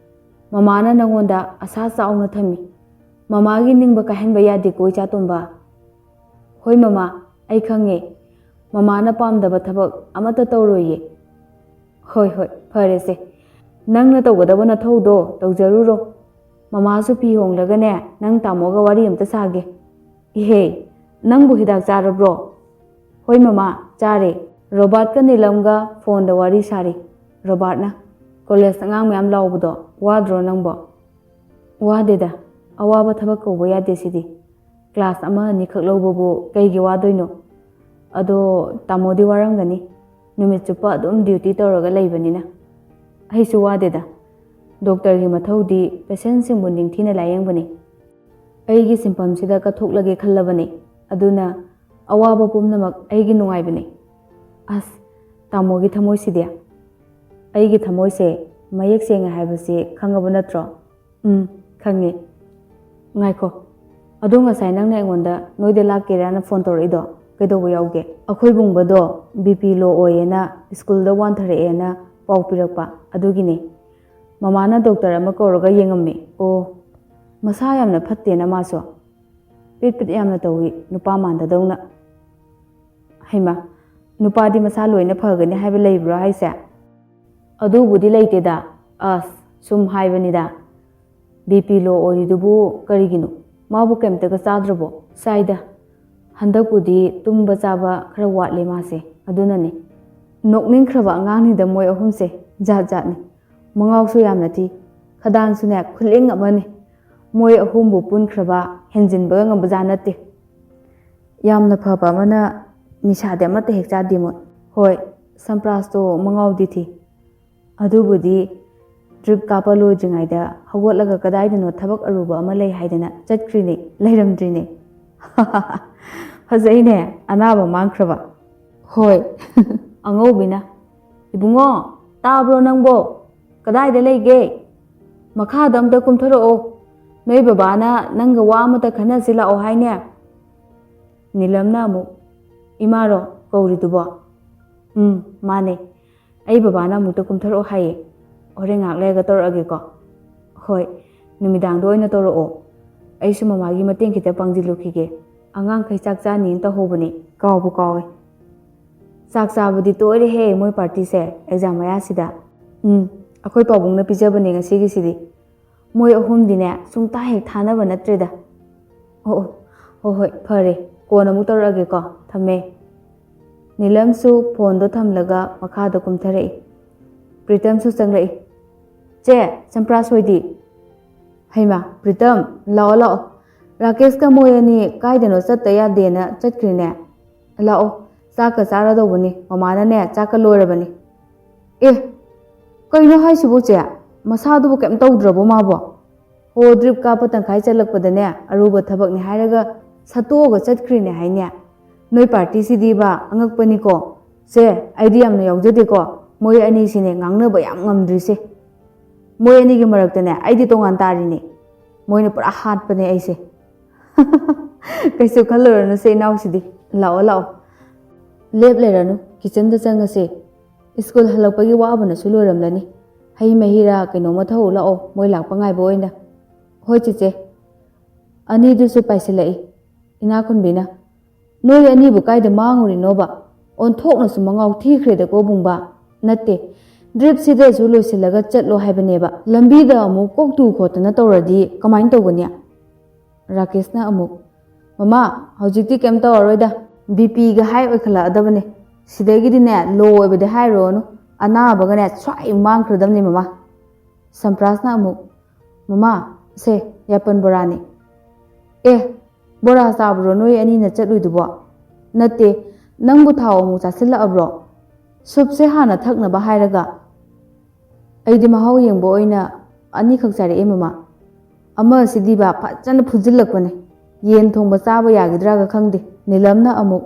ꯃꯃꯥꯅ ꯅꯉꯣꯟꯗ ꯑꯁꯥ ꯆꯥꯎꯅ ꯊꯝꯃꯤ꯫ ꯃꯃꯥꯒꯤ ꯅꯤꯡꯕ ꯀꯥꯏꯍꯟꯕ ꯌꯥꯗꯦꯀꯣ ꯏꯆꯥꯇꯣꯝꯕ꯫" "ꯍꯣꯏ ꯃꯃꯥ, ꯑꯩ ꯈꯪꯉꯦ꯫ ꯃꯃꯥꯅ ꯄꯥꯝꯗꯕ ꯊꯕꯛ ꯑꯃꯠꯇ ꯇꯧꯔꯣꯏꯌꯦ꯫" "ꯍꯣꯏ, ꯍꯣꯏ, ꯐꯔꯦꯁꯦ꯫ ꯅꯪꯅ ꯇꯧꯒꯗꯕ ꯅꯊꯧꯗꯣ ꯇꯧꯖꯔꯨꯔꯣ꯫ ꯃꯃꯥꯁꯨ ꯐꯤ ꯍꯣꯡꯂꯒꯅꯦ, ꯅꯪ ꯇꯥꯃꯣꯒ ꯋꯥꯔꯤ ꯑꯝꯇ ꯁꯥꯒꯦ꯫ ꯏꯍꯦ, ꯅꯪꯕꯨ ꯍꯤꯗꯥꯛ ꯆꯥꯔꯕ꯭ꯔꯣ? ꯍꯣꯏ ꯃꯃꯥ, ꯆꯥꯔꯦ꯫ ꯔꯣꯕꯥꯔꯠꯀ ꯅꯤꯂꯝꯒ ꯐꯣꯟꯗ ꯋꯥꯔꯤ ꯁꯥꯔꯤ꯫ ꯔꯣꯕꯥꯔꯠꯅ, "ꯀꯣꯂꯦꯖ ꯑꯉꯥꯡ ꯃꯌꯥꯝ ꯂꯥꯎꯕꯗꯣ ꯋꯥꯗ꯭ꯔꯣ ꯅꯪꯕꯣ?" "ꯋꯥꯗꯦꯗ, ꯑꯋꯥꯕ ꯊꯕꯛ ꯀꯧꯕ ꯌꯥꯗꯦ ꯁꯤꯗꯤ꯫ ꯀ꯭ꯂꯥꯁ ꯑꯃ ꯑꯅꯤꯈꯛ ꯂꯧꯕꯕꯨ ꯀꯩꯒꯤ ꯋꯥꯗꯣꯏꯅꯣ? ꯑꯗꯣ ꯇꯥꯃꯣꯗꯤ ꯋꯥꯔꯝꯒꯅꯤ, ꯅꯨꯃꯤꯠ ꯆꯨꯞꯄ ꯑꯗꯨꯝ ꯗ꯭ꯌꯨꯇꯤ ꯇꯧꯔꯒ ꯂꯩꯕꯅꯤꯅ꯫" "ꯑꯩꯁꯨ ꯋꯥꯗꯦꯗ꯫ ꯗꯣꯛꯇꯔꯒꯤ ꯃꯊꯧꯗꯤ ꯄꯦꯁꯦꯟꯁꯤꯡꯕꯨ ꯅꯤꯡꯊꯤꯅ ꯂꯥꯌꯦꯡꯕꯅꯤ꯫ ꯑꯩꯒꯤ ꯁꯤꯟꯐꯝꯁꯤꯗ ꯀꯠꯊꯣꯛꯂꯒꯦ ꯈꯜꯂꯕꯅꯤ꯫ ꯑꯗꯨꯅ ꯑꯋꯥꯕ ꯄꯨꯝꯅꯃꯛ ꯑꯩꯒꯤ ꯅꯨꯡꯉꯥꯏꯕꯅꯤ꯫" "ꯑꯁ, ꯇꯥꯃꯣꯒꯤ ꯊꯃꯣꯏꯁꯤꯗꯤ?" "ꯑꯩꯒꯤ ꯊꯃꯣꯏꯁꯦ ꯃꯌꯦꯛ ꯁꯦꯡꯉꯦ ꯍꯥꯏꯕꯁꯤ ꯈꯪꯉꯕ ꯅꯠꯇ꯭ꯔꯣ?" "ꯎꯝ, ꯈꯪꯉꯦ꯫ ꯉꯥꯏꯈꯣ, ꯑꯗꯣ ꯉꯁꯥꯏ ꯅꯪꯅ ꯑꯩꯉꯣꯟꯗ ꯅꯣꯏꯗ ꯂꯥꯛꯀꯦꯔꯥꯅ ꯐꯣꯟ ꯇꯧꯔꯛꯏꯗꯣ ꯀꯩꯗꯧꯕ ꯌꯥꯎꯒꯦ?" "ꯑꯩꯈꯣꯏ ꯕꯨꯡꯕꯗꯣ ꯕꯤ ꯄꯤ ꯂꯣ ꯑꯣꯏꯌꯦꯅ ꯁ꯭ꯀꯨꯜꯗ ꯋꯥꯟꯊꯔꯛꯑꯦꯅ ꯄꯥꯎ ꯄꯤꯔꯛꯄ, ꯑꯗꯨꯒꯤꯅꯦ꯫ ꯃꯃꯥꯅ ꯗꯣꯛꯇꯔ ꯑꯃ ꯀꯧꯔꯒ ꯌꯦꯡꯉꯝꯃꯤ꯫" "ꯑꯣ, ꯃꯁꯥ ꯌꯥꯝꯅ ꯐꯠꯇꯦꯅ ꯃꯥꯁꯨ꯫ ꯄꯤꯠ ꯄꯤꯠ ꯌꯥꯝꯅ ꯇꯧꯏ, ꯅꯨꯄꯥ ꯃꯥꯟꯗꯗꯧꯅ꯫" "ꯍꯩꯃꯥ, ꯅꯨꯄꯥꯗꯤ ꯃꯁꯥ ꯂꯣꯏꯅ ꯐꯒꯅꯤ ꯍꯥꯏꯕ ꯂꯩꯕ꯭ꯔꯣ ꯍꯥꯏꯁꯦ?" "ꯑꯗꯨꯕꯨꯗꯤ ꯂꯩꯇꯦꯗ, ꯑꯁ, ꯁꯨꯝ ꯍꯥꯏꯕꯅꯤꯗ꯫ ꯕꯤ ꯄꯤ ꯂꯣ ꯑꯣꯏꯔꯤꯗꯨꯕꯨ ꯀꯔꯤꯒꯤꯅꯣ? ꯃꯥꯕꯨ ꯀꯩꯝꯇꯒ ꯆꯥꯗ꯭ꯔꯕꯣ?" "ꯆꯥꯏꯗ꯫ ꯍꯟꯗꯛꯄꯨꯗꯤ ꯇꯨꯝꯕ ꯆꯥꯕ ꯈꯔ ꯋꯥꯠꯂꯦ ꯃꯥꯁꯦ, ꯑꯗꯨꯅꯅꯦ꯫" ꯅꯣꯛꯅꯤꯡꯈ꯭ꯔꯕ ꯑꯉꯥꯡꯅꯤꯗ ꯃꯣꯏ ꯑꯍꯨꯝꯁꯦ, ꯖꯥꯠ ꯖꯥꯠꯅꯤ꯫ ꯃꯉꯥꯎꯁꯨ ꯌꯥꯝꯅ ꯊꯤ, ꯈꯗꯥꯡꯁꯨꯅꯦ ꯈꯨꯂꯦꯡ ꯑꯃꯅꯤ꯫ ꯃꯣꯏ ꯑꯍꯨꯝꯕꯨ ꯄꯨꯟꯈ꯭ꯔꯕ ꯍꯦꯟꯖꯤꯟꯕꯒ ꯉꯝꯕꯖꯥꯠ ꯅꯠꯇꯦ꯫ ꯌꯥꯝꯅ ꯐꯕ ꯑꯃꯅ ꯅꯤꯁꯥꯗꯤ ꯑꯃꯠꯇ ꯍꯦꯛ ꯆꯥꯗꯦ ꯃꯣꯏ꯫ ꯍꯣꯏ, ꯁꯝꯄ꯭ꯔꯥꯁꯇꯣ ꯃꯉꯥꯎꯗꯤ ꯊꯤ꯫ ꯑꯗꯨꯕꯨꯗꯤ ꯗ꯭ꯔꯤꯞ ꯀꯥꯞꯄ ꯂꯣꯏꯗ꯭ꯔꯤꯉꯩꯗ ꯍꯧꯒꯠꯂꯒ ꯀꯗꯥꯏꯗꯅꯣ ꯊꯕꯛ ꯑꯔꯨꯕ ꯑꯃ ꯂꯩ ꯍꯥꯏꯗꯅ ꯆꯠꯈ꯭ꯔꯤꯅꯦ, ꯂꯩꯔꯝꯗ꯭ꯔꯤꯅꯦ꯫ ꯐꯖꯩꯅꯦ, ꯑꯅꯥꯕ ꯃꯥꯡꯈ꯭ꯔꯕ꯫ ꯍꯣꯏ꯫ ꯑꯉꯧꯕꯤꯅ, "ꯏꯕꯨꯡꯉꯣ, ꯇꯥꯕ꯭ꯔꯣ ꯅꯪꯕꯣ? ꯀꯗꯥꯏꯗ ꯂꯩꯒꯦ? ꯃꯈꯥꯗ ꯑꯝꯇ ꯀꯨꯝꯊꯔꯛꯑꯣ꯫ ꯅꯣꯏ ꯕꯕꯥꯅ ꯅꯪꯒ ꯋꯥ ꯑꯃꯇ ꯈꯟꯅꯁꯤ ꯂꯥꯛꯑꯣ ꯍꯥꯏꯅꯦ꯫" ꯅꯤꯂꯝꯅ ꯑꯃꯨꯛ, "ꯏꯃꯥꯔꯣ ꯀꯧꯔꯤꯗꯨꯕꯣ?" "ꯎꯝ, ꯃꯥꯅꯦ꯫ ꯑꯩ ꯕꯕꯥꯅ ꯑꯃꯨꯛꯇ ꯀꯨꯝꯊꯔꯛꯑꯣ ꯍꯥꯏꯌꯦ꯫ ꯍꯣꯔꯦꯟ ꯉꯥꯏꯍꯥꯛ ꯂꯩꯔꯒ ꯇꯧꯔꯛꯑꯒꯦꯀꯣ꯫" "ꯍꯣꯏ, ꯅꯨꯃꯤꯗꯥꯡꯗ ꯑꯣꯏꯅ ꯇꯧꯔꯛꯑꯣ꯫ ꯑꯩꯁꯨ ꯃꯃꯥꯒꯤ ꯃꯇꯦꯡ ꯈꯤꯇ ꯄꯥꯡꯁꯤꯜꯂꯨꯈꯤꯒꯦ꯫ ꯑꯉꯥꯡꯈꯩ ꯆꯥꯛ ꯆꯥꯅꯤꯅ ꯇꯧꯍꯧꯕꯅꯤ, ꯀꯥꯎꯕꯨ ꯀꯥꯎꯋꯦ꯫" "ꯆꯥꯛ ꯆꯥꯕꯗꯤ ꯇꯣꯏꯔꯦꯍꯦ ꯃꯣꯏ ꯄꯥꯔꯇꯤꯁꯦ ꯑꯦꯛꯖꯥꯝ ꯃꯌꯥꯁꯤꯗ꯫" "ꯎꯝ, ꯑꯩꯈꯣꯏ ꯄꯥꯕꯨꯡꯅ ꯄꯤꯖꯕꯅꯦ ꯉꯁꯤꯒꯤꯁꯤꯗꯤ꯫ ꯃꯣꯏ ꯑꯍꯨꯝꯗꯤꯅꯦ ꯁꯨꯡꯇꯥ ꯍꯦꯛ ꯊꯥꯅꯕ ꯅꯠꯇ꯭ꯔꯦꯗ꯫ ꯑꯣ ꯑꯣ, ꯍꯣꯏ ꯍꯣꯏ, ꯐꯔꯦ, ꯀꯣꯟꯅ ꯑꯃꯨꯛ ꯇꯧꯔꯛꯑꯒꯦꯀꯣ, ꯊꯝꯃꯦ꯫ ꯅꯤꯂꯝꯁꯨ ꯐꯣꯟꯗꯣ ꯊꯝꯂꯒ ꯃꯈꯥꯗ ꯀꯨꯝꯊꯔꯛꯏ꯫ ꯄ꯭ꯔꯤꯇꯝꯁꯨ ꯆꯪꯂꯛꯏ꯫ "ꯆꯦ, ꯆꯝꯄ꯭ꯔꯥꯁ ꯍꯣꯏꯗꯤ?" "ꯍꯩꯃꯥ, ꯄ꯭ꯔꯤꯇꯝ, ꯂꯥꯛꯑꯣ ꯂꯥꯛꯑꯣ꯫ ꯔꯥꯀꯦꯁꯀ ꯃꯣꯏ ꯑꯅꯤ ꯀꯥꯏꯗꯅꯣ ꯆꯠꯇ ꯌꯥꯗꯦꯅ ꯆꯠꯈ꯭ꯔꯤꯅꯦ꯫ ꯂꯥꯛꯑꯣ, ꯆꯥꯛꯀ ꯆꯥꯔꯗꯧꯕꯅꯤ, ꯃꯃꯥꯅꯅꯦ ꯆꯥꯛꯀ ꯂꯣꯏꯔꯕꯅꯤ꯫" "ꯑꯦ, ꯀꯩꯅꯣ ꯍꯥꯏꯁꯤꯕꯨ ꯆꯦ? ꯃꯁꯥꯗꯨꯕꯨ ꯀꯩꯝ ꯇꯧꯗ꯭ꯔꯕꯣ ꯃꯥꯕꯣ?" "ꯍꯣ, ꯗ꯭ꯔꯤꯞ ꯀꯥꯞꯄ ꯇꯪꯈꯥꯏ ꯆꯠꯂꯛꯄꯗꯅꯦ ꯑꯔꯨꯕ ꯊꯕꯛꯅꯤ ꯍꯥꯏꯔꯒ ꯁꯠꯇꯣꯛꯑꯒ ꯆꯠꯈ꯭ꯔꯤꯅꯦ ꯍꯥꯏꯅꯦ꯫ ꯅꯣꯏ ꯄꯥꯔꯇꯤꯁꯤꯗꯤꯕ ꯑꯉꯛꯄꯅꯤꯀꯣ꯫ ꯆꯦ, ꯑꯩꯗꯤ ꯌꯥꯝꯅ ꯌꯥꯎꯖꯗꯦꯀꯣ꯫ ꯃꯣꯏ ꯑꯅꯤꯁꯤꯅꯦ ꯉꯥꯡꯅꯕ ꯌꯥꯝ ꯉꯝꯗ꯭ꯔꯤꯁꯦ꯫ ꯃꯣꯏ ꯑꯅꯤꯒꯤ ꯃꯔꯛꯇꯅꯦ ꯑꯩꯗꯤ ꯇꯣꯉꯥꯟ ꯇꯥꯔꯤꯅꯦ꯫ ꯃꯣꯏꯅ ꯄꯨꯔꯥ ꯍꯥꯠꯄꯅꯦ ꯑꯩꯁꯦ꯫" "ꯀꯩꯁꯨ ꯈꯜꯂꯨꯔꯅꯨꯁꯦ ꯏꯅꯥꯎꯁꯤꯗꯤ꯫ ꯂꯥꯛꯑꯣ ꯂꯥꯛꯑꯣ꯫ ꯂꯦꯞ ꯂꯩꯔꯅꯨ, ꯀꯤꯆꯟꯗ ꯆꯪꯉꯁꯦ꯫ ꯁ꯭ꯀꯨꯜ ꯍꯜꯂꯛꯄꯒꯤ ꯋꯥꯕꯅꯁꯨ ꯂꯣꯏꯔꯝꯂꯅꯤ꯫ ꯍꯩ ꯃꯍꯤꯔꯥ ꯀꯩꯅꯣꯝꯃ ꯊꯛꯎ ꯂꯥꯛꯑꯣ, ꯃꯣꯏ ꯂꯥꯛꯄ ꯉꯥꯏꯕ ꯑꯣꯏꯅ꯫" "ꯍꯣꯏ ꯆꯦꯆꯦ꯫" ꯑꯅꯤꯗꯨꯁꯨ ꯄꯥꯏꯁꯤꯜꯂꯛꯏ꯫ ꯏꯅꯥꯛꯈꯨꯟꯕꯤꯅ, "ꯅꯣꯏ ꯑꯅꯤꯕꯨ ꯀꯥꯏꯗ ꯃꯥꯡꯉꯨꯔꯤꯅꯣꯕ? ꯑꯣꯟꯊꯣꯛꯅꯁꯨ ꯃꯉꯥꯎ ꯊꯤꯈ꯭ꯔꯦꯗꯀꯣ ꯕꯨꯡꯕꯥ꯫ ꯅꯠꯇꯦ, ꯗ꯭ꯔꯤꯞꯁꯤꯗꯁꯨ ꯂꯣꯏꯁꯤꯜꯂꯒ ꯆꯠꯂꯣ ꯍꯥꯏꯕꯅꯦꯕ꯫ ꯂꯝꯕꯤꯗ ꯑꯃꯨꯛ ꯀꯣꯛ ꯇꯨ ꯈꯣꯠꯇꯅ ꯇꯧꯔꯗꯤ ꯀꯃꯥꯏꯅ ꯇꯧꯒꯅꯤ?" ꯔꯥꯀꯦꯁꯅ ꯑꯃꯨꯛ, "ꯃꯃꯥ, ꯍꯧꯖꯤꯛꯇꯤ ꯀꯩꯝ ꯇꯧꯔꯔꯣꯏꯗ꯫ ꯕꯤ ꯄꯤꯒ ꯍꯥꯏ ꯑꯣꯏꯈꯠꯂꯛꯑꯗꯕꯅꯦ꯫ ꯁꯤꯗꯒꯤꯗꯤꯅꯦ ꯂꯣ ꯑꯣꯏꯕꯗꯤ ꯍꯥꯏꯔꯨꯔꯅꯨ꯫ ꯑꯅꯥꯕꯒꯅꯦ ꯁ꯭ꯋꯥꯏ ꯃꯥꯡꯈ꯭ꯔꯗꯕꯅꯦ ꯃꯃꯥ꯫" ꯁꯝꯄ꯭ꯔꯥꯁꯅ ꯑꯃꯨꯛ, "ꯃꯃꯥ, ꯁꯦ, ꯌꯥꯄꯟ ꯕꯣꯔꯥꯅꯤ꯫" "ꯑꯦ, ꯕꯣꯔꯥ ꯆꯥꯕ꯭ꯔꯣ ꯅꯣꯏ ꯑꯅꯤꯅ ꯆꯠꯂꯨꯏꯗꯨꯕꯣ? ꯅꯠꯇꯦ, ꯅꯪꯕꯨ ꯊꯥꯎ ꯑꯃꯨꯛ ꯆꯥꯁꯤꯜꯂꯛꯑꯕ꯭ꯔꯣ? ꯁꯨꯞꯁꯦ ꯍꯥꯟꯅ ꯊꯛꯅꯕ ꯍꯥꯏꯔꯒ꯫" "ꯑꯩꯗꯤ ꯃꯍꯥꯎ ꯌꯦꯡꯕ ꯑꯣꯏꯅ ꯑꯅꯤꯈꯛ ꯆꯥꯔꯛꯑꯦ ꯃꯃꯥ꯫ ꯑꯃꯁꯤꯗꯤꯕ ꯐꯖꯅ ꯐꯨꯖꯤꯜꯂꯛꯄꯅꯦ꯫ ꯌꯦꯟ ꯊꯣꯡꯕ ꯆꯥꯕ ꯌꯥꯒꯗ꯭ꯔꯥꯒ ꯈꯪꯗꯦ꯫" ꯅꯤꯂꯝꯅ ꯑꯃꯨꯛ,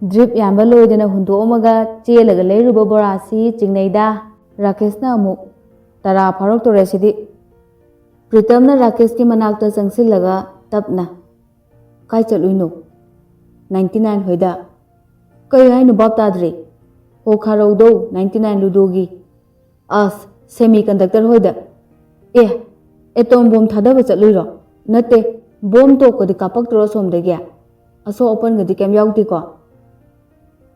"ꯗ꯭ꯔꯤꯞ ꯌꯥꯟꯕ ꯂꯣꯏꯗꯅ ꯍꯨꯟꯗꯣꯛꯑꯝꯃꯒ ꯆꯦꯜꯂꯒ ꯂꯩꯔꯨꯕ ꯕꯣꯔꯥꯁꯤ ꯆꯤꯡꯅꯩꯗ꯫" ꯔꯥꯀꯦꯁꯅ ꯑꯃꯨꯛ, "ꯇꯔꯥ ꯐꯥꯔꯛꯇꯣꯔꯦ ꯁꯤꯗꯤ꯫" ꯄ꯭ꯔꯤꯇꯝꯅ ꯔꯥꯀꯦꯁꯀꯤ ꯃꯅꯥꯛꯇ ꯆꯪꯁꯤꯜꯂꯒ ꯇꯞꯅ, "ꯀꯥꯏ ꯆꯠꯂꯨꯏꯅꯣ?" "ꯅꯥꯏꯟꯇꯤ ꯅꯥꯏꯟ ꯍꯣꯏꯗ꯫" "ꯀꯩ ꯍꯥꯏꯅꯣ? ꯚꯥꯞ ꯇꯥꯗ꯭ꯔꯦ꯫" "ꯍꯣ, ꯈꯥꯔꯧꯗꯧ, ꯅꯥꯏꯟꯇꯤ ꯅꯥꯏꯟ ꯂꯨꯗꯣꯒꯤ꯫" "ꯑꯁ, ꯁꯦꯃꯤ ꯀꯟꯗꯛꯇꯔ ꯍꯣꯏꯗ꯫" "ꯑꯦ, ꯑꯦꯇꯣꯝ ꯕꯣꯝ ꯊꯥꯗꯕ ꯆꯠꯂꯨꯏꯔꯣ?" "ꯅꯠꯇꯦ, ꯕꯣꯝ ꯇꯣꯛꯄꯗꯤ ꯀꯥꯞꯄꯛꯇ꯭ꯔꯣ ꯑꯁꯣꯝꯗꯒꯤ?" "ꯑꯁꯣꯛ ꯑꯄꯟꯒꯗꯤ ꯀꯩꯝ ꯌꯥꯎꯗꯦꯀꯣ?"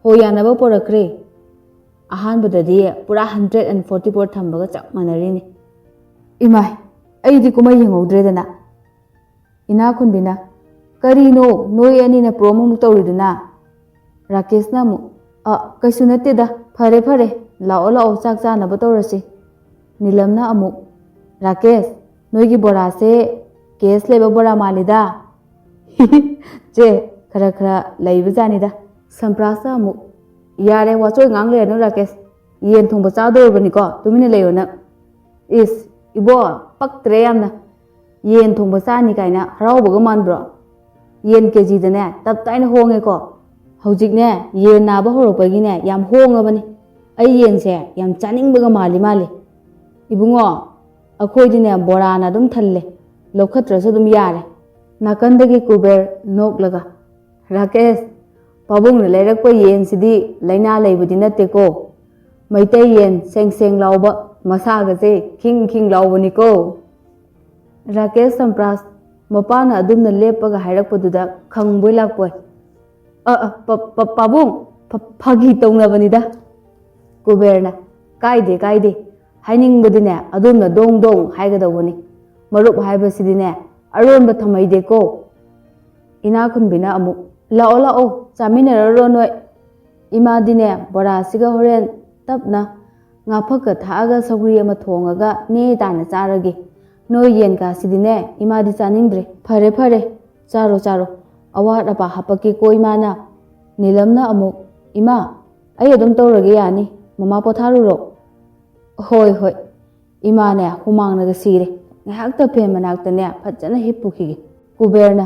"ꯍꯣ, ꯌꯥꯅꯕ ꯄꯣꯔꯛꯈ꯭ꯔꯦ꯫" ꯑꯍꯥꯟꯕꯗꯗꯤ ꯄꯨꯔꯥ ꯍꯟꯗ꯭ꯔꯦꯠ ꯑꯦꯟ ꯐꯣꯔꯇꯤ ꯐꯣꯔ ꯊꯝꯕꯒ ꯆꯞ ꯃꯥꯟꯅꯔꯤꯅꯤ꯫ "ꯏꯃꯥꯏ, ꯑꯩꯗꯤ ꯀꯨꯝꯍꯩ ꯌꯦꯡꯍꯧꯗ꯭ꯔꯦꯗꯅ꯫ ꯏꯅꯥꯛꯈꯨꯟꯕꯤꯅ, "ꯀꯔꯤꯅꯣ ꯅꯣꯏ ꯑꯅꯤꯅ ꯄ꯭ꯔꯣꯝ ꯑꯃꯨꯛ ꯇꯧꯔꯤꯗꯨꯅ?" ꯔꯥꯀꯦꯁꯅ ꯑꯃꯨꯛ, "ꯑ, ꯀꯩꯁꯨ ꯅꯠꯇꯦꯗ, ꯐꯔꯦ ꯐꯔꯦ, ꯂꯥꯛꯑꯣ ꯂꯥꯛꯑꯣ, ꯆꯥꯛ ꯆꯥꯅꯕ ꯇꯧꯔꯁꯤ꯫" ꯅꯤꯂꯝꯅ ꯑꯃꯨꯛ, "ꯔꯥꯀꯦꯁ, ꯅꯣꯏꯒꯤ ꯕꯣꯔꯥꯁꯦ ꯀꯦꯁ ꯂꯩꯕ ꯕꯣꯔꯥ ꯃꯥꯜꯂꯤꯗ꯫" "ꯆꯦ, ꯈꯔ ꯈꯔ ꯂꯩꯕꯖꯥꯠꯅꯤꯗ꯫" ꯁꯝꯄ꯭ꯔꯥꯁꯅ ꯑꯃꯨꯛ, "ꯌꯥꯔꯦ, ꯋꯥꯆꯣꯏ ꯉꯥꯡ ꯂꯩꯔꯅꯨ ꯔꯥꯀꯦꯁ, ꯌꯦꯟ ꯊꯣꯡꯕ ꯆꯥꯗꯧꯔꯕꯅꯤꯀꯣ, ꯇꯨꯃꯤꯟꯅ ꯂꯩꯌꯣ ꯅꯪ꯫" "ꯏꯁ, ꯏꯕꯣ, ꯄꯛꯇ꯭ꯔꯦ ꯌꯥꯝꯅ꯫ ꯌꯦꯟ ꯊꯣꯡꯕ ꯆꯥꯅꯤ ꯀꯥꯏꯅ ꯍꯔꯥꯎꯕꯒ ꯃꯥꯟꯕ꯭ꯔꯣ? ꯌꯦꯟ ꯀꯦꯖꯤꯗꯅꯦ ꯇꯞ ꯇꯥꯏꯅ ꯍꯣꯡꯉꯦꯀꯣ꯫ ꯍꯧꯖꯤꯛꯅꯦ ꯌꯦꯟ ꯅꯥꯕ ꯍꯧꯔꯛꯄꯒꯤꯅꯦ ꯌꯥꯝ ꯍꯣꯡꯉꯕꯅꯤ꯫ ꯑꯩ ꯌꯦꯟꯁꯦ ꯌꯥꯝ ꯆꯥꯅꯤꯡꯕꯒ ꯃꯥꯜꯂꯤ ꯃꯥꯜꯂꯤ꯫ ꯏꯕꯨꯡꯉꯣ, ꯑꯩꯈꯣꯏꯗꯤꯅꯦ ꯕꯣꯔꯥꯅ ꯑꯗꯨꯝ ꯊꯜꯂꯦ, ꯂꯧꯈꯠꯇ꯭ꯔꯁꯨ ꯑꯗꯨꯝ ꯌꯥꯔꯦ꯫" ꯅꯥꯀꯟꯗꯒꯤ ꯀꯨꯕꯦꯔ ꯅꯣꯛꯂꯒ, "ꯔꯥꯀꯦꯁ, ꯄꯥꯕꯨꯡꯅ ꯂꯩꯔꯛꯄ ꯌꯦꯟꯁꯤꯗꯤ ꯂꯥꯏꯅꯥ ꯂꯩꯕꯗꯤ ꯅꯠꯇꯦꯀꯣ꯫ ꯃꯩꯇꯩ ꯌꯦꯟ ꯁꯦꯡ ꯁꯦꯡ ꯂꯥꯎꯕ, ꯃꯁꯥꯒꯁꯦ ꯈꯤꯡ ꯈꯤꯡ ꯂꯥꯎꯕꯅꯤꯀꯣ꯫" ꯔꯥꯀꯦꯁ ꯁꯝꯄ꯭ꯔꯥꯁ ꯃꯄꯥꯅ ꯑꯗꯨꯝꯅ ꯂꯦꯞꯄꯒ ꯍꯥꯏꯔꯛꯄꯗꯨꯗ ꯈꯪꯕꯣꯏ ꯂꯥꯛꯄꯣꯏ, "ꯑ, ꯑ, ꯄ-, ꯄ-, ꯄꯥꯕꯨꯡ, ꯐ-, ꯐꯥꯒꯤ ꯇꯧꯅꯕꯅꯤꯗ꯫" ꯀꯨꯕꯦꯔꯅ, "ꯀꯥꯏꯗꯦ, ꯀꯥꯏꯗꯦ꯫ ꯍꯥꯏꯅꯤꯡꯕꯗꯤꯅꯦ ꯑꯗꯣꯝꯅ ꯗꯣꯡ ꯗꯣꯡ ꯍꯥꯏꯒꯗꯧꯕꯅꯤ꯫ ꯃꯔꯨꯞ ꯍꯥꯏꯕꯁꯤꯗꯤꯅꯦ ꯑꯔꯣꯟꯕ ꯊꯝꯍꯩꯗꯦꯀꯣ꯫" ꯏꯅꯥꯛꯈꯨꯟꯕꯤꯅ ꯑꯃꯨꯛ, "ꯂꯥꯛꯑꯣ, ꯂꯥꯛꯑꯣ, ꯆꯥꯃꯤꯟꯅꯔꯔꯣ ꯅꯣꯏ꯫ ꯏꯃꯥꯗꯤꯅꯦ ꯕꯣꯔꯥꯁꯤꯒ ꯍꯣꯔꯦꯟ ꯇꯞꯅ ꯉꯥ ꯐꯛꯀ ꯊꯥꯛꯑꯒ ꯁꯧꯒ꯭ꯔꯤ ꯑꯃ ꯊꯣꯡꯉꯒ ꯅꯦ ꯇꯥꯅ ꯆꯥꯔꯒꯦ꯫ ꯅꯣꯏ ꯌꯦꯟ ꯀꯥꯁꯤꯗꯤꯅꯦ ꯏꯃꯥꯗꯤ ꯆꯥꯅꯤꯡꯗ꯭ꯔꯦ꯫" "ꯐꯔꯦ, ꯐꯔꯦ, ꯆꯥꯔꯣ, ꯆꯥꯔꯣ꯫ ꯑꯋꯥꯠ ꯑꯄꯥ ꯍꯥꯄꯛꯀꯦꯀꯣ ꯏꯃꯥꯅ꯫" ꯅꯤꯂꯝꯅ ꯑꯃꯨꯛ, "ꯏꯃꯥ, ꯑꯩ ꯑꯗꯨꯝ ꯇꯧꯔꯒꯦ, ꯌꯥꯅꯤ꯫ ꯃꯃꯥ ꯄꯣꯊꯥꯔꯨꯔꯣ꯫" "ꯍꯣꯏ, ꯍꯣꯏ꯫" ꯏꯃꯥꯅꯦ ꯍꯨꯃꯥꯡꯅꯒ ꯁꯤꯔꯦ꯫ ꯉꯥꯏꯍꯥꯛꯇ ꯐꯦꯟ ꯃꯅꯥꯛꯇꯅꯦ ꯐꯖꯅ ꯍꯤꯞꯄꯨꯈꯤꯒꯦ꯫ ꯀꯨꯕꯦꯔꯅ,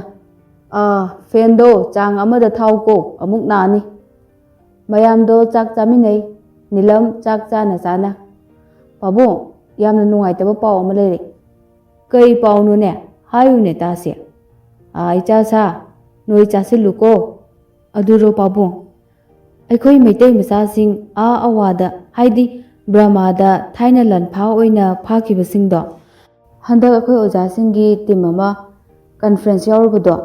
"ꯑꯥ, ꯐꯦꯟꯗꯣ ꯆꯥꯡ ꯑꯃꯗ ꯊꯥꯎꯀꯣ, ꯑꯃꯨꯛ ꯅꯥꯅꯤ꯫" ꯃꯌꯥꯝꯗꯣ ꯆꯥꯛ ꯆꯥꯃꯤꯟꯅꯩ꯫ ꯅꯤꯂꯝ ꯆꯥꯛ ꯆꯥꯅ ꯆꯥꯅ, "ꯄꯥꯕꯨꯡ, ꯌꯥꯝꯅ ꯅꯨꯡꯉꯥꯏꯇꯕ ꯄꯥꯎ ꯑꯃ ꯂꯩꯔꯦ꯫" "ꯀꯩ ꯄꯥꯎꯅꯣꯅꯦ? ꯍꯥꯏꯌꯨꯅꯦ ꯇꯥꯁꯦ꯫" "ꯑꯥ, ꯏꯆꯥ ꯁꯥ, ꯅꯣꯏ ꯆꯥꯁꯤꯜꯂꯨꯀꯣ꯫" "ꯑꯗꯨꯔꯣ ꯄꯥꯕꯨꯡ, ꯑꯩꯈꯣꯏ ꯃꯩꯇꯩ ꯃꯆꯥꯁꯤꯡ ꯑꯥ ꯑꯋꯥꯗ, ꯍꯥꯏꯗꯤ ꯕ꯭ꯔꯃꯥꯗ ꯊꯥꯏꯅ ꯂꯥꯟꯐꯥ ꯑꯣꯏꯅ ꯐꯥꯈꯤꯕꯁꯤꯡꯗꯣ, ꯍꯟꯗꯛ ꯑꯩꯈꯣꯏ ꯑꯣꯖꯥꯁꯤꯡꯒꯤ ꯇꯤꯝ ꯑꯃ ꯀꯟꯐ꯭ꯔꯦꯟꯁ ꯌꯥꯎꯔꯨꯕꯗꯣ,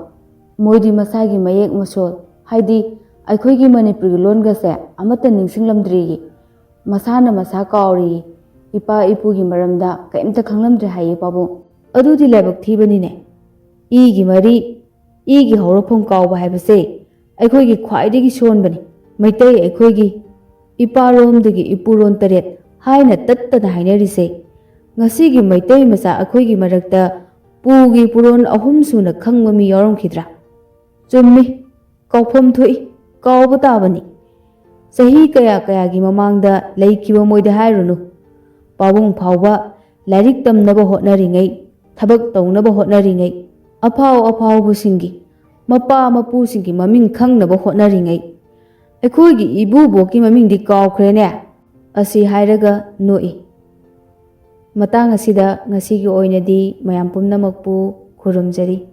ꯃꯣꯏꯗꯤ ꯃꯁꯥꯒꯤ ꯃꯌꯦꯛ ꯃꯁꯣꯜ, ꯍꯥꯏꯗꯤ ꯑꯩꯈꯣꯏꯒꯤ ꯃꯅꯤꯄꯨꯔꯤ ꯂꯣꯟꯒꯁꯦ ꯑꯃꯠꯇ ꯅꯤꯡꯁꯤꯡꯂꯝꯗ꯭ꯔꯦꯌꯦ꯫ ꯃꯁꯥꯅ ꯃꯁꯥ ꯀꯥꯎꯔꯦꯌꯦ꯫ ꯏꯄꯥ ꯏꯄꯨꯒꯤ ꯃꯔꯝꯗ ꯀꯔꯤꯝꯇ ꯈꯪꯂꯝꯗ꯭ꯔꯦ ꯍꯥꯏꯌꯦ ꯄꯥꯕꯨꯡ꯫" ꯑꯗꯨꯗꯤ ꯂꯥꯏꯕꯛ ꯊꯤꯕꯅꯤꯅꯦ꯫ ꯏꯒꯤ ꯃꯔꯤ, ꯏꯒꯤ ꯍꯧꯔꯛꯐꯝ ꯀꯥꯎꯕ ꯍꯥꯏꯕꯁꯦ ꯑꯩꯈꯣꯏꯒꯤ ꯈ꯭ꯋꯥꯏꯗꯒꯤ ꯁꯣꯟꯕꯅꯤ꯫ ꯃꯩꯇꯩ ꯑꯩꯈꯣꯏꯒꯤ ꯏꯄꯥꯔꯣꯝꯗꯒꯤ ꯏꯄꯨꯔꯣꯟ ꯇꯔꯦꯠ ꯍꯥꯏꯅ ꯇꯠꯇꯅ ꯍꯥꯏꯅꯔꯤꯁꯦ꯫ ꯉꯁꯤꯒꯤ ꯃꯩꯇꯩ ꯃꯆꯥ ꯑꯩꯈꯣꯏꯒꯤ ꯃꯔꯛꯇ ꯄꯨꯒꯤ ꯄꯨꯔꯣꯟ ꯑꯍꯨꯝ ꯁꯨꯅ ꯈꯪꯕ ꯃꯤ ꯌꯥꯎꯔꯝꯈꯤꯗ꯭ꯔꯥ? ꯆꯨꯝꯃꯤ, ꯀꯥꯎꯐꯝ ꯊꯣꯛꯏ, ꯀꯥꯎꯕ ꯇꯥꯕꯅꯤ꯫ ꯆꯍꯤ ꯀꯌꯥ ꯀꯌꯥꯒꯤ ꯃꯃꯥꯡꯗ ꯂꯩꯈꯤꯕ ꯃꯣꯏꯗ ꯍꯥꯏꯔꯨꯅꯨ꯫ ꯄꯥꯕꯨꯡ ꯐꯥꯎꯕ ꯂꯥꯏꯔꯤꯛ ꯇꯝꯅꯕ ꯍꯣꯠꯅꯔꯤꯉꯩ, ꯊꯕꯛ ꯇꯧꯅꯕ ꯍꯣꯠꯅꯔꯤꯉꯩ, ꯑꯐꯥꯎ ꯑꯐꯥꯎꯕꯁꯤꯡꯒꯤ, ꯃꯄꯥ ꯃꯄꯨꯁꯤꯡꯒꯤ ꯃꯃꯤꯡ ꯈꯪꯅꯕ ꯍꯣꯠꯅꯔꯤꯉꯩ, ꯑꯩꯈꯣꯏꯒꯤ ꯏꯕꯨꯕꯣꯛꯀꯤ ꯃꯃꯤꯡꯗꯤ ꯀꯥꯎꯈ꯭ꯔꯦꯅꯦ꯫ ꯑꯁꯤ ꯍꯥꯏꯔꯒ ꯅꯣꯛꯏ꯫ ꯃꯇꯥꯡ ꯑꯁꯤꯗ ꯉꯁꯤꯒꯤ ꯑꯣꯏꯅꯗꯤ ꯃꯌꯥꯝ ꯄꯨꯝꯅꯃꯛꯄꯨ ꯈꯨꯔꯨꯝꯖꯔꯤ꯫